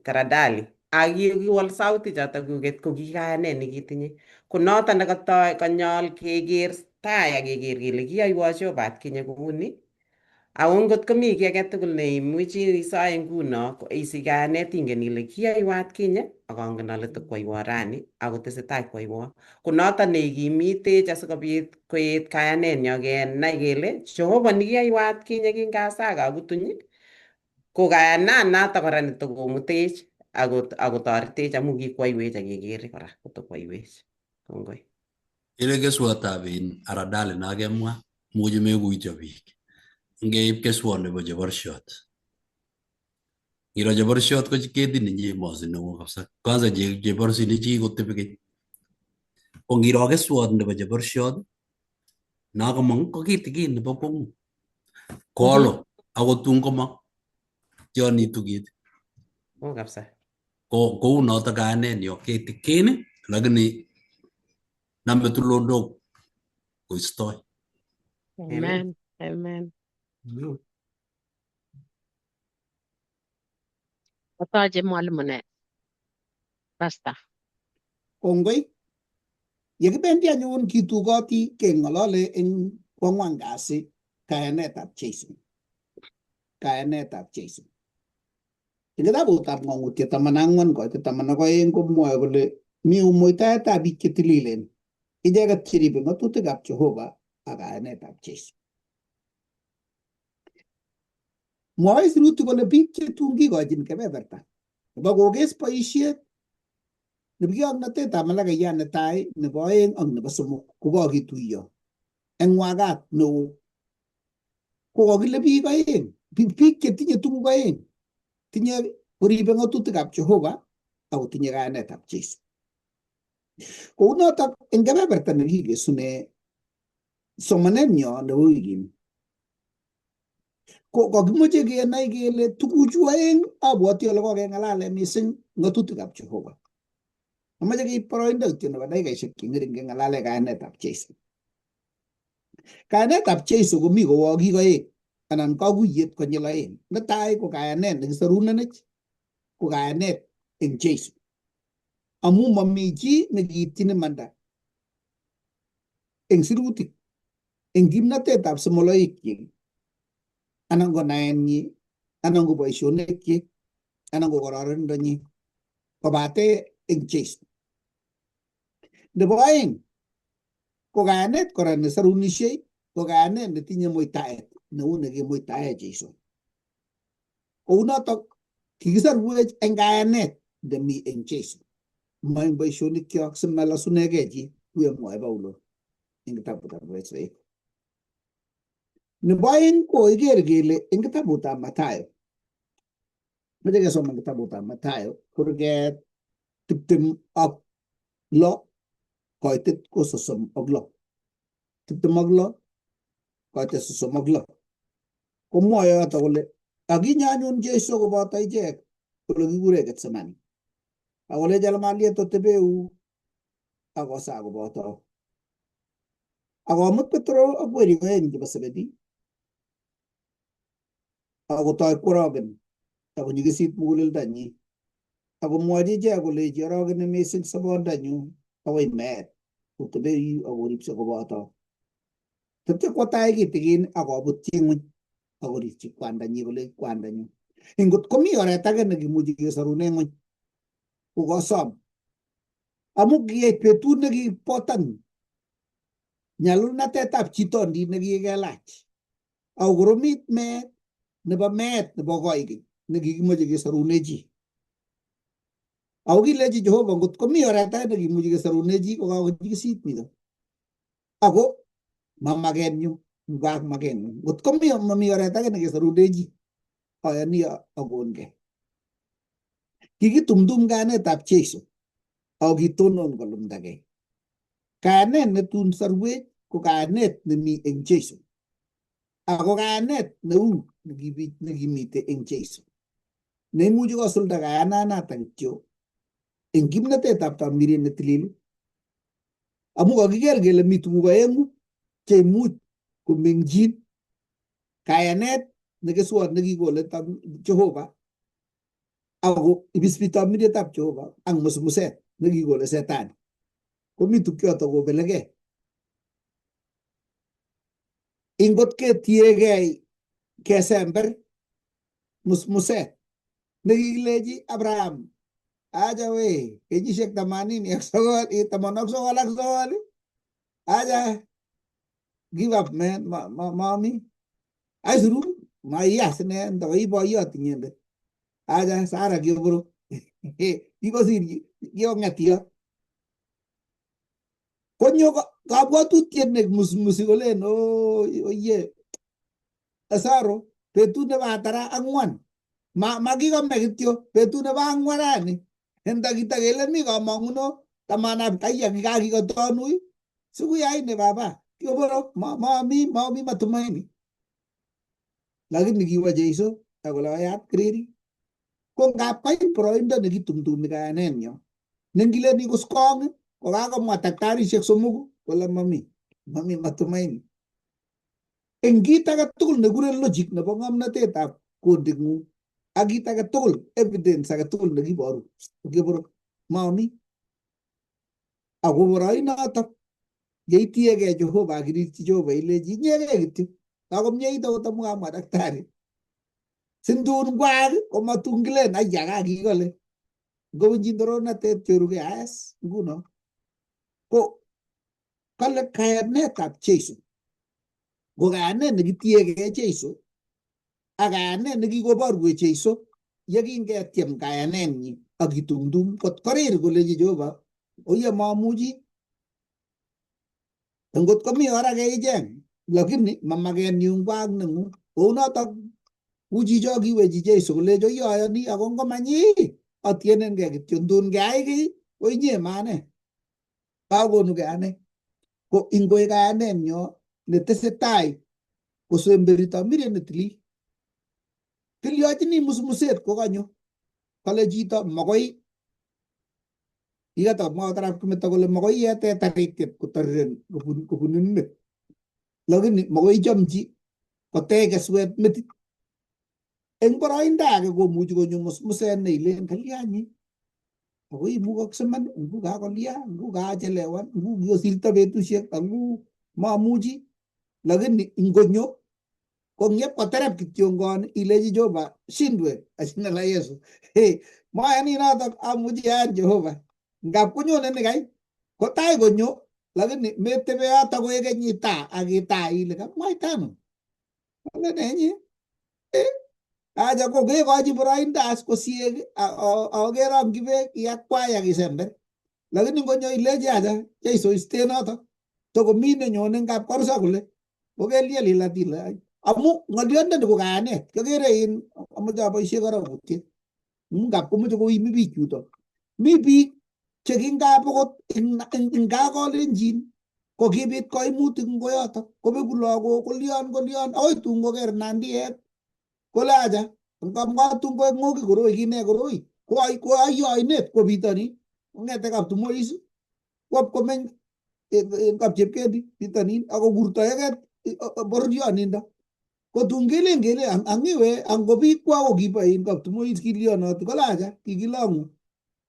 karadali ak kiwol sauti chotok kuket ko ki kayanet nekitinye. Ko notok nekatoi konyol keker tai ak keker kele kiyoiwo Jehova atkinye kouni ako ngot komi kiy age tugul neimuchi isoe nguno isich kayanet ingen ile kiyoiwo atkinye ak angen ale tokwoiwo rani akotesetai kwoiwo. Ko notok neikimitech asikobit koet kayanenyo kenai kele Jehova nekiyoiwo atkinye kingasaa kakutuny ko kayananatak kora netokomutech akotoretech amu kikwoiwech ak kekere kora kotokwoiwech. Kongoi. Ile keswotab in aradali nakemwa muchi mekuityo biik. Ngeib keswot nebo cheborshot. Ngiro cheborshot ko ketit nenye mosi neo kabisa. Kwanza cheborshini chi kotebi keny. Ko ngiro keswot nebo cheborshot nakomong ko kitikin nebo kwongut. Kolo ako tun komong tionitu kit. Oh kabisa. Ko kou notok kayanenyo kitikin lakini name tulondok koistoi. Amen. Amen. Otoche mwalimu ne Pastor. Kongoi. Yekibendi anyun kitukoti keng'olole eng kwang'wan kasi kayanetab Jesu. Kayanetab Jesu. Eng kitabutab Ng'ong'utiet 14 koitet 12 komwoe kole mi umuitaetab biik chetililen icheket cheribe ng'atutikab Jehova ak kayanetab Jesu. Mwoe sirutik kole biik chetun kikochin kebeberta nebo kokes boisiet nebo kioknotetab malakaiyan netai nebo oeng ak nebo somok kokakituiyo eng wakat neo. Kokakile biik oeng, biik chetinye tuguk oeng, tinye koribe ng'atutikab Jehova ak kotinye kayanetab Jesu. Kounotok eng kebeberta nekikesune somanenyo nebo wikini ko kakimoche kenai kele tuguchu oeng abwoti ale kokeng'alale mising ng'atutikab Jehova. Amache keib boroindo kityo nebo dakikaishek che ng'ering keng'alale kayanetab Jeiso. Kayanetab Jeiso komi kowokik oeng anan kakuyet konyil oeng. Netai ko kayanet nekisorunenech ko kayanet eng Jeiso. Amu mami chi nekiityin imanda eng sirutik, eng kimnatetab simoloikyik anan ko naenyi anan ko boisionikkyik anan ko kororonindonyi kobate eng Jeiso. Nebo oeng ko kayanet kora nesarunishei ko kayanet netinye muitaet neu nekimuitae Jeiso. Kounotok kikisarwech eng kayanet nemi eng Jeiso, ma eng boisionikyok simalosunegei chi kuyemwoe Paulo eng kitabutab Efesek. Nebo oeng ko iker kele eng kitabutab Mathayo, meche kesoman kitabutab Mathayo kurget 26 koitet ko 36. 26 koitet 36. Komwoe yoto kole akinyo anyun Jeiso koboto ichek ole kikure Getsemani. Akolech almaliet otebeu akosaa koboto. Akomut Petro ak werik oeng chebo Sebedi akotoi kworoken akonyikisit muguleldonyi akomwochi ichek kolechi orokeni mising sobondanyu akoi meet otebeu akoripse koboto. Tepche kwo tai kitikin akobutyi ng'weny akorirchi kwandanyi kole kwandanyu. Ingot komi oret age nekimuchi kesorune ng'weny kokosom amu kiyait betut nekibotan nyalulnatetab chitondit nekikelach akokoromit meet nebo meet nebo koikeny nekikimoche kesorune chi. Ako kilechi Jehova ngot komi oret age nekimuchi kesorune chi kokakonyikisit nito. Ako mamakenyu ngwak makeng'ung. Ngot komi mami oret age nekesorune chi ayoni akonkei. Kikitumtum kayanetab Jeiso ako kitonon kolumdakei. Kayanet netun sorwech ko kayanet nemi eng Jeiso. Ako kayanet neu nekimite eng Jeiso. Neimuchi kosulda kayananatak kityo eng kimnatetab tamirmiriet netilil amu kakiker kele mi tuguk oeng'u cheimuch komeng'chin kayanet nekeswot nekikole Jehova ako ibisbi tamirmirietab Jehova ak musmuset nekikole Setani. Komi tukyoto kobelegei. Ingot ketiegei kesember musmuset nekikilechi Abraham acha we kenyisiek 89 99 acha give up man mami aisuru maiyas ine ndakoi boiyot inyendet acha Sara kioboro kikosir kikong'etiot konyo kabwatutiet ne musmusi kolen oye Lazaro betut nebo atara ang'wan makikome kityo betut nebo ang'wan rani nda kitakele mi kamong'uno tamanab kaiya kikakikotonui sikuyaine baba kioboro mami matumaini lakini kiwo Jeiso akole oyat kiriri ko ngap koit boroindo nekitumtumi kayanenyo nengileni koskong kokakomwa daktarishek somoku kole mami matumaini eng kit age tugul nekure logic nebo ng'omnotetab konding'ung ak kit age tugul evidence age tugul nekiboru keboro mami ako boroinotok yeitiegei Jehova ak irirchi Jehova ilechi inyegei kityo kakomyeit akot amu kamwa daktari sintun ngwak komatun kilen aya kakikole ngobunchi torornatet chorugei as nguno ko kale kayanetab Jeiso ko kayanet nekitiegei Jeiso ak kayanet nekikoborwech Jeiso yekingetyem kayanenyi ak kitumtum kot korir kolechi Jehova oye mamuchi ngot komi or age icheng lakini mamakenyu ngwak neng'ung kounotok ku chicho kiwechi Jeiso kolecho oye ayoni ako ngomanyi atienenkei kityo ntun keai kiy ko inye maane kakonugei ane ko ingoek kayanenyo netesetai kosemberi tamirmiriet netilil tilyochini musmuset kokanyo kale chito makoi Kikatomwa arap Kimeto kole makoi iete taritiet kotoriren kobunin met. Lakini makoi ichomchi kotech keswet metit. Eng boroindo age komuchi konyo musmuset neilen kalyanyi ako imukokse man ngu kakolya ngu kachelewan ngu kikosirto betusiek angu mamuchi lakini ngonyo ko ngyep koterep kityongon ilechi Jehova shindwe jina la Yesu. Hey, mayani notok amuchi ayan Jehova ngap konyone nikai kotai konyo lakini metebe yoto koek keny itaa ak itaa ile kamwaita ano ale nenyi aja ko kekochi boroindo as kosiek ako kerongchi beek iakwai ak isember lakini ngonyo ilechi aja Jeiso isten notok tokomi nenyone ngap korusa kole kokeliel ilat ile amu ng'olyondoni ko kayanet kyokere in amoche aboisie korokutiet ngap komoche koimi biik yutok mi biik chekingap okot ing kakolenjin ko kibit koimutik ing koyotok kobeku lagok kolion kolion akoi tun koker nandiek kole acha ngamwa tun koek ng'oki koroi kine koroi koayo oinet kwo bitonin kong'ete kaptumois kwop komeny en kapchepkendi bitonin akokurtoeke bororionindo ko tun kelen kele ang'iwe ango biikwa ko kibo in kaptumois kilionoti kole acha kikilong'u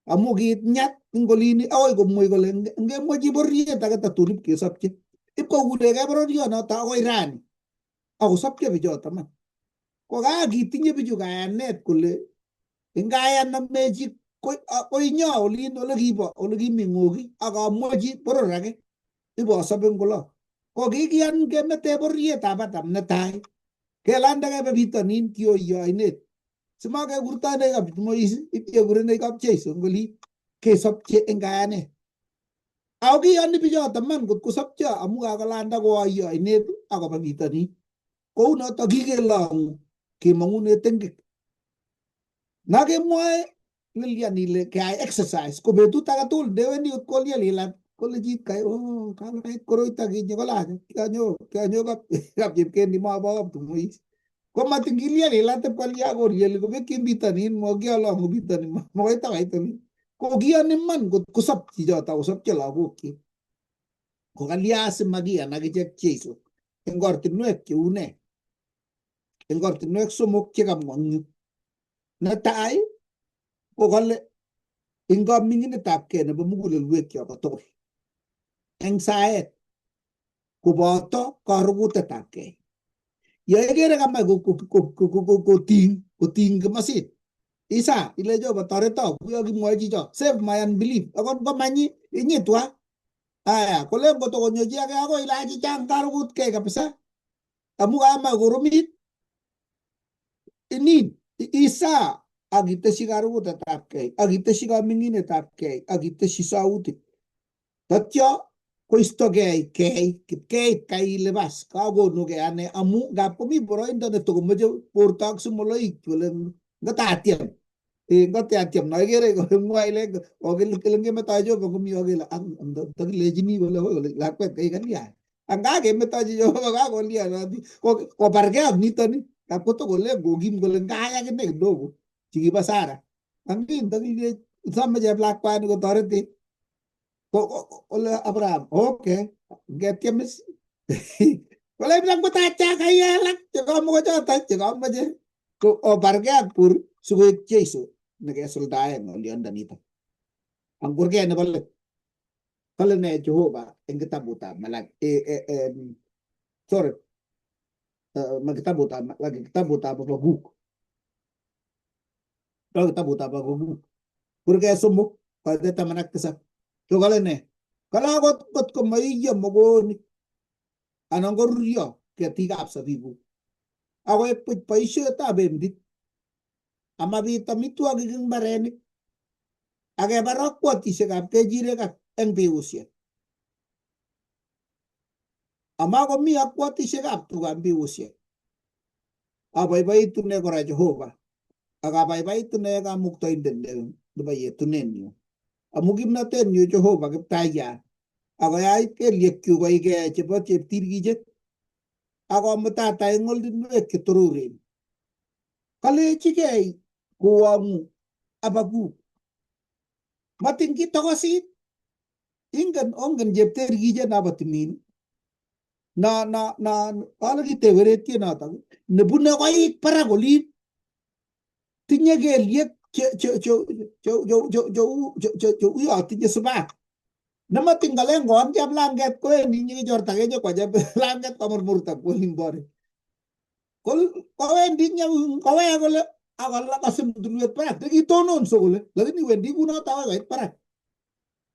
amu kiit nyat ing olini akoi komwei kole ngemwechi bororiet age tatun ipkesopche ipkokurekei bororionoto akoi rani akosopcho bichoto man ko kakitinye bichu kayanet kole ingayan amechi koinyo olin ole kibo ole kimi ng'oki ak amwochi boror age ibosob eng olo ko kikiyan kemete bororietab Adam netai kelande kebe bitonin kioiyo oinet simakekurtonech kaptumois ipkekurenech kap Jeiso eng olin kesopche eng kayanet ako kiyoni bichoto man kot kosopcho amu kakolanda koaiyo oinet akoba bitonin kou noto kikelong'u kemong'une tengek nakemwoe Lilian ile keai exercise ko betut age tugul ndewendi kot koliel ilat kole chit kai oh kakait koroito kinye kolach kianyo kianyo kapchepkendi mabo kaptumois ko matin kiliel ilat ipkolya korieli kobekyin bitonin mokiolong'u bitonin makoi takait olin ko kiyoni iman kot kosop chichoto kosopcho lagokyik ko kalya simakiyan akichek Jeiso eng ortinwek cheu nee eng ortinwek somok chekamwa eng yu netai ko kole eng kaming'inetabkei nebo mugulelwekyok kotugul eng saet koboto karugutetabkei yo ikere kamach koting koting komosin isa ile Jehova toreto kuyo kimwoe chicho save my unbelief akot ngomanyi inyitwa aya kolen kotokonyo chi age akoi ilach chichang karugutkei kabisa amu kamach koromit inin isa ak iteshi karugutetabkei ak iteshi kaming'inetabkei ak iteshi sautik tatyo koistogei kei kipkeit kai ile bas kakonugei ane amu ngap komi boroindo netokomoche borto ak simoloik kole ngotatiem ngotatiem no ikere mwoe ile kele ngemetoi Jehova komi kele tokilechini kole kole lakwet kai kalya anga kemetochi Jehova kakolyanoti kobargei ak nitoni ngap kotokolen kokim kole ngai akine kidogo chikibo Sara angin tokilech some cheplakwani kotoretech kole Abraham okay ngetiem is kole Abraham kotacha kai alak chekamoko choto chekamoche ko obargei ak bor sikoek Jeiso nekesuldaen ng'olyondonito ang kurget nebo let kole ne Jehova eng kitabutab Malaki sorry ma kitabutab Malaki kitabutab Habakuk to kitabutab Habakuk kurget 3 koitet 17 ko kole ne kole akot ngot komoiyo mogonik anan koruryo ketikab sabibuk akoek buch boisietab emdit amabit amitwogik eng mbarenik akebar akwotisiekab kechirek ak eng biusiek amakomi akwotisiekab tuga eng biusiek abaibaitu ne kora Jehova ak abaibaitu ne kamuktaindet nebo yetunenyu amu kimnatenyu Jehova kiptayat akoyai kelyekyuk koige chebo cheptirkichet akomutata eng ortinwek chetororen kalechigei kowong'u Habakuk Matin kitokosit. Ingen ongen chepterkiche nobo timin. Na na na kale kiteweretiet notok nebune koik barak olin. Tinye kelyek che che che che che che che che uyo tinye spark. Nematin kalen koam cheplanget kowendi nyikichortagei nyokwa cheplanget komurmurta kwo olin bore. Kowendi kowek kole akosim tulwet barak nekitononso kole lakini wendi kunoto akoi koit barak.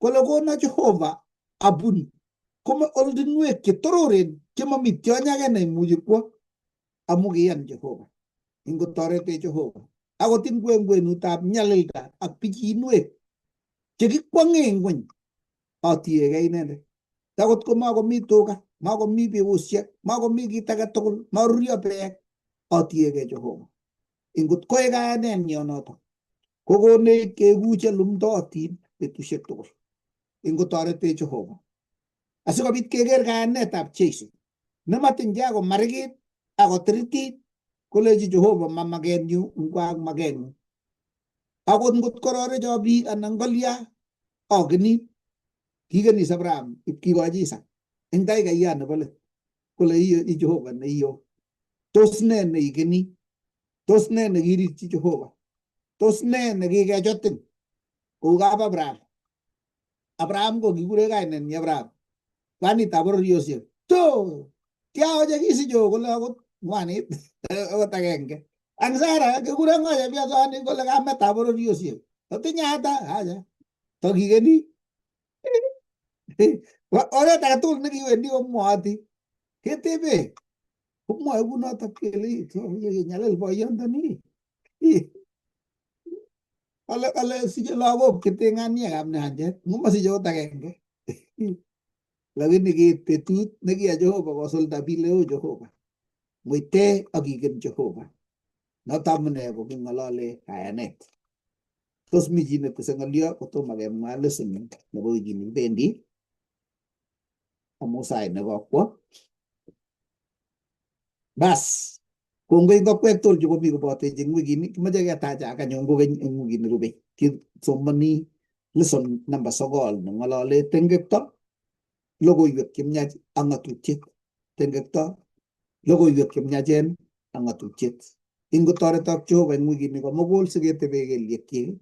Kole kono Jehova abun koma oldinwek chetororen chemomi tiony age neimuchi kwo amu kiyan Jehova. Ingotoretech Jehova akot ing kwenutab nyalilda ak pichinwek chekikwong'e eng ngweny atiegei inendet. Akot komakomi tuga, makomi biusiek, makomi kit age tugul, maruryo beek, atiegei Jehova. Ingot koek kayanenyo notok kokonech keku chelumdootin betusiek tugul. Ingotoretech Jehova. Asikobit keker kayanetab Jesu nematin akomarikit akotiritit kolechi Jehova ma makenyu ngwak makenyu. Akot ngot kororecho biik anan kolya akeni kikenis Abraham ipkikochi Isaac eng taikaiyan nebo let kole i Jehova neiyo. Tos ne neikeni? Tos ne nekirirchi Jehova? Tos ne nekikechotin kou kap Abraham? Abraham ko kikure kainenyi Abraham. Kwanitab bororiosiek. To tiaoche kisicho kole akot ngwanit akot agenge. Ang Sara kikure ng'o chepyosani kole kametab bororiosiek. Otinye ata? Acha. Tokikeni. Oret age tugul nekiwendi komwooti. Ketebe. Komwoe kunotok kele nyalil boyondoni. Ale ale siche lagok chete nganiekab nyanjet, ngomosiche akot agenge. Lakini kiit betut nekiya Jehova kosulda bileo Jehova. Muite ak iken Jehova. Noto amune ko king'olole kayanet. Tos mi chi netese ng'olyo kotomo kemwa lesson nebo wikini kibendi amu sait nekokwo. Bas, kongoi eng akwek tugul chekomi kobotech eng wikini, kimoche ketachak anyun kokeny eng wikit nerube. Kisomoni lesson number 9 neng'olole tengekto, logoiwek chemiach ak ng'atutiet. Tengekto, logoiwek chemiachen ak ng'atutiet. Ingotoretok Jehova eng wikini komugul siketebe kelyekyik,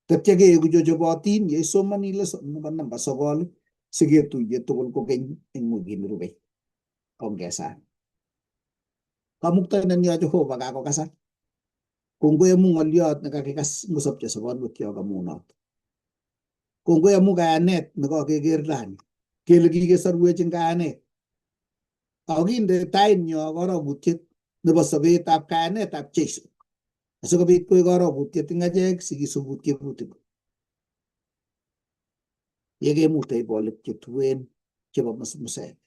tetya keeku chechobotin yeisomoni lesson nebo namba 9 siketuiye tugul kokeny eng wikit nerube. Ongesan. Kamuktaindenyo Jehova kakokasak. Kongoi amu ng'oliot nekakikas ngosopcho sobonwekyok amu noto. Kongoi amu kayanet nekakeker rani kele kikesorwech eng kayanet. Akokinde tainyo korokutiet nebo sobetab kayanetab Jesu asikobit koek korokutiet eng achek sikisubu tiemutik. Yekemutei bolik chetuen chebo musmusek.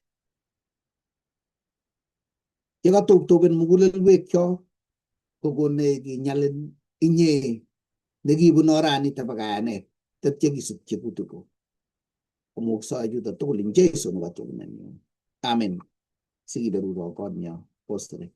Yekatuptupen mugulelwekyok kokonech kinyalil inye nekibun oranito bo kayanet tetya kisub tiemutikuk. Omuksoe chuto tugul eng Jesu nebo tugunenyo. Amen. Sikiberuro konyo postore.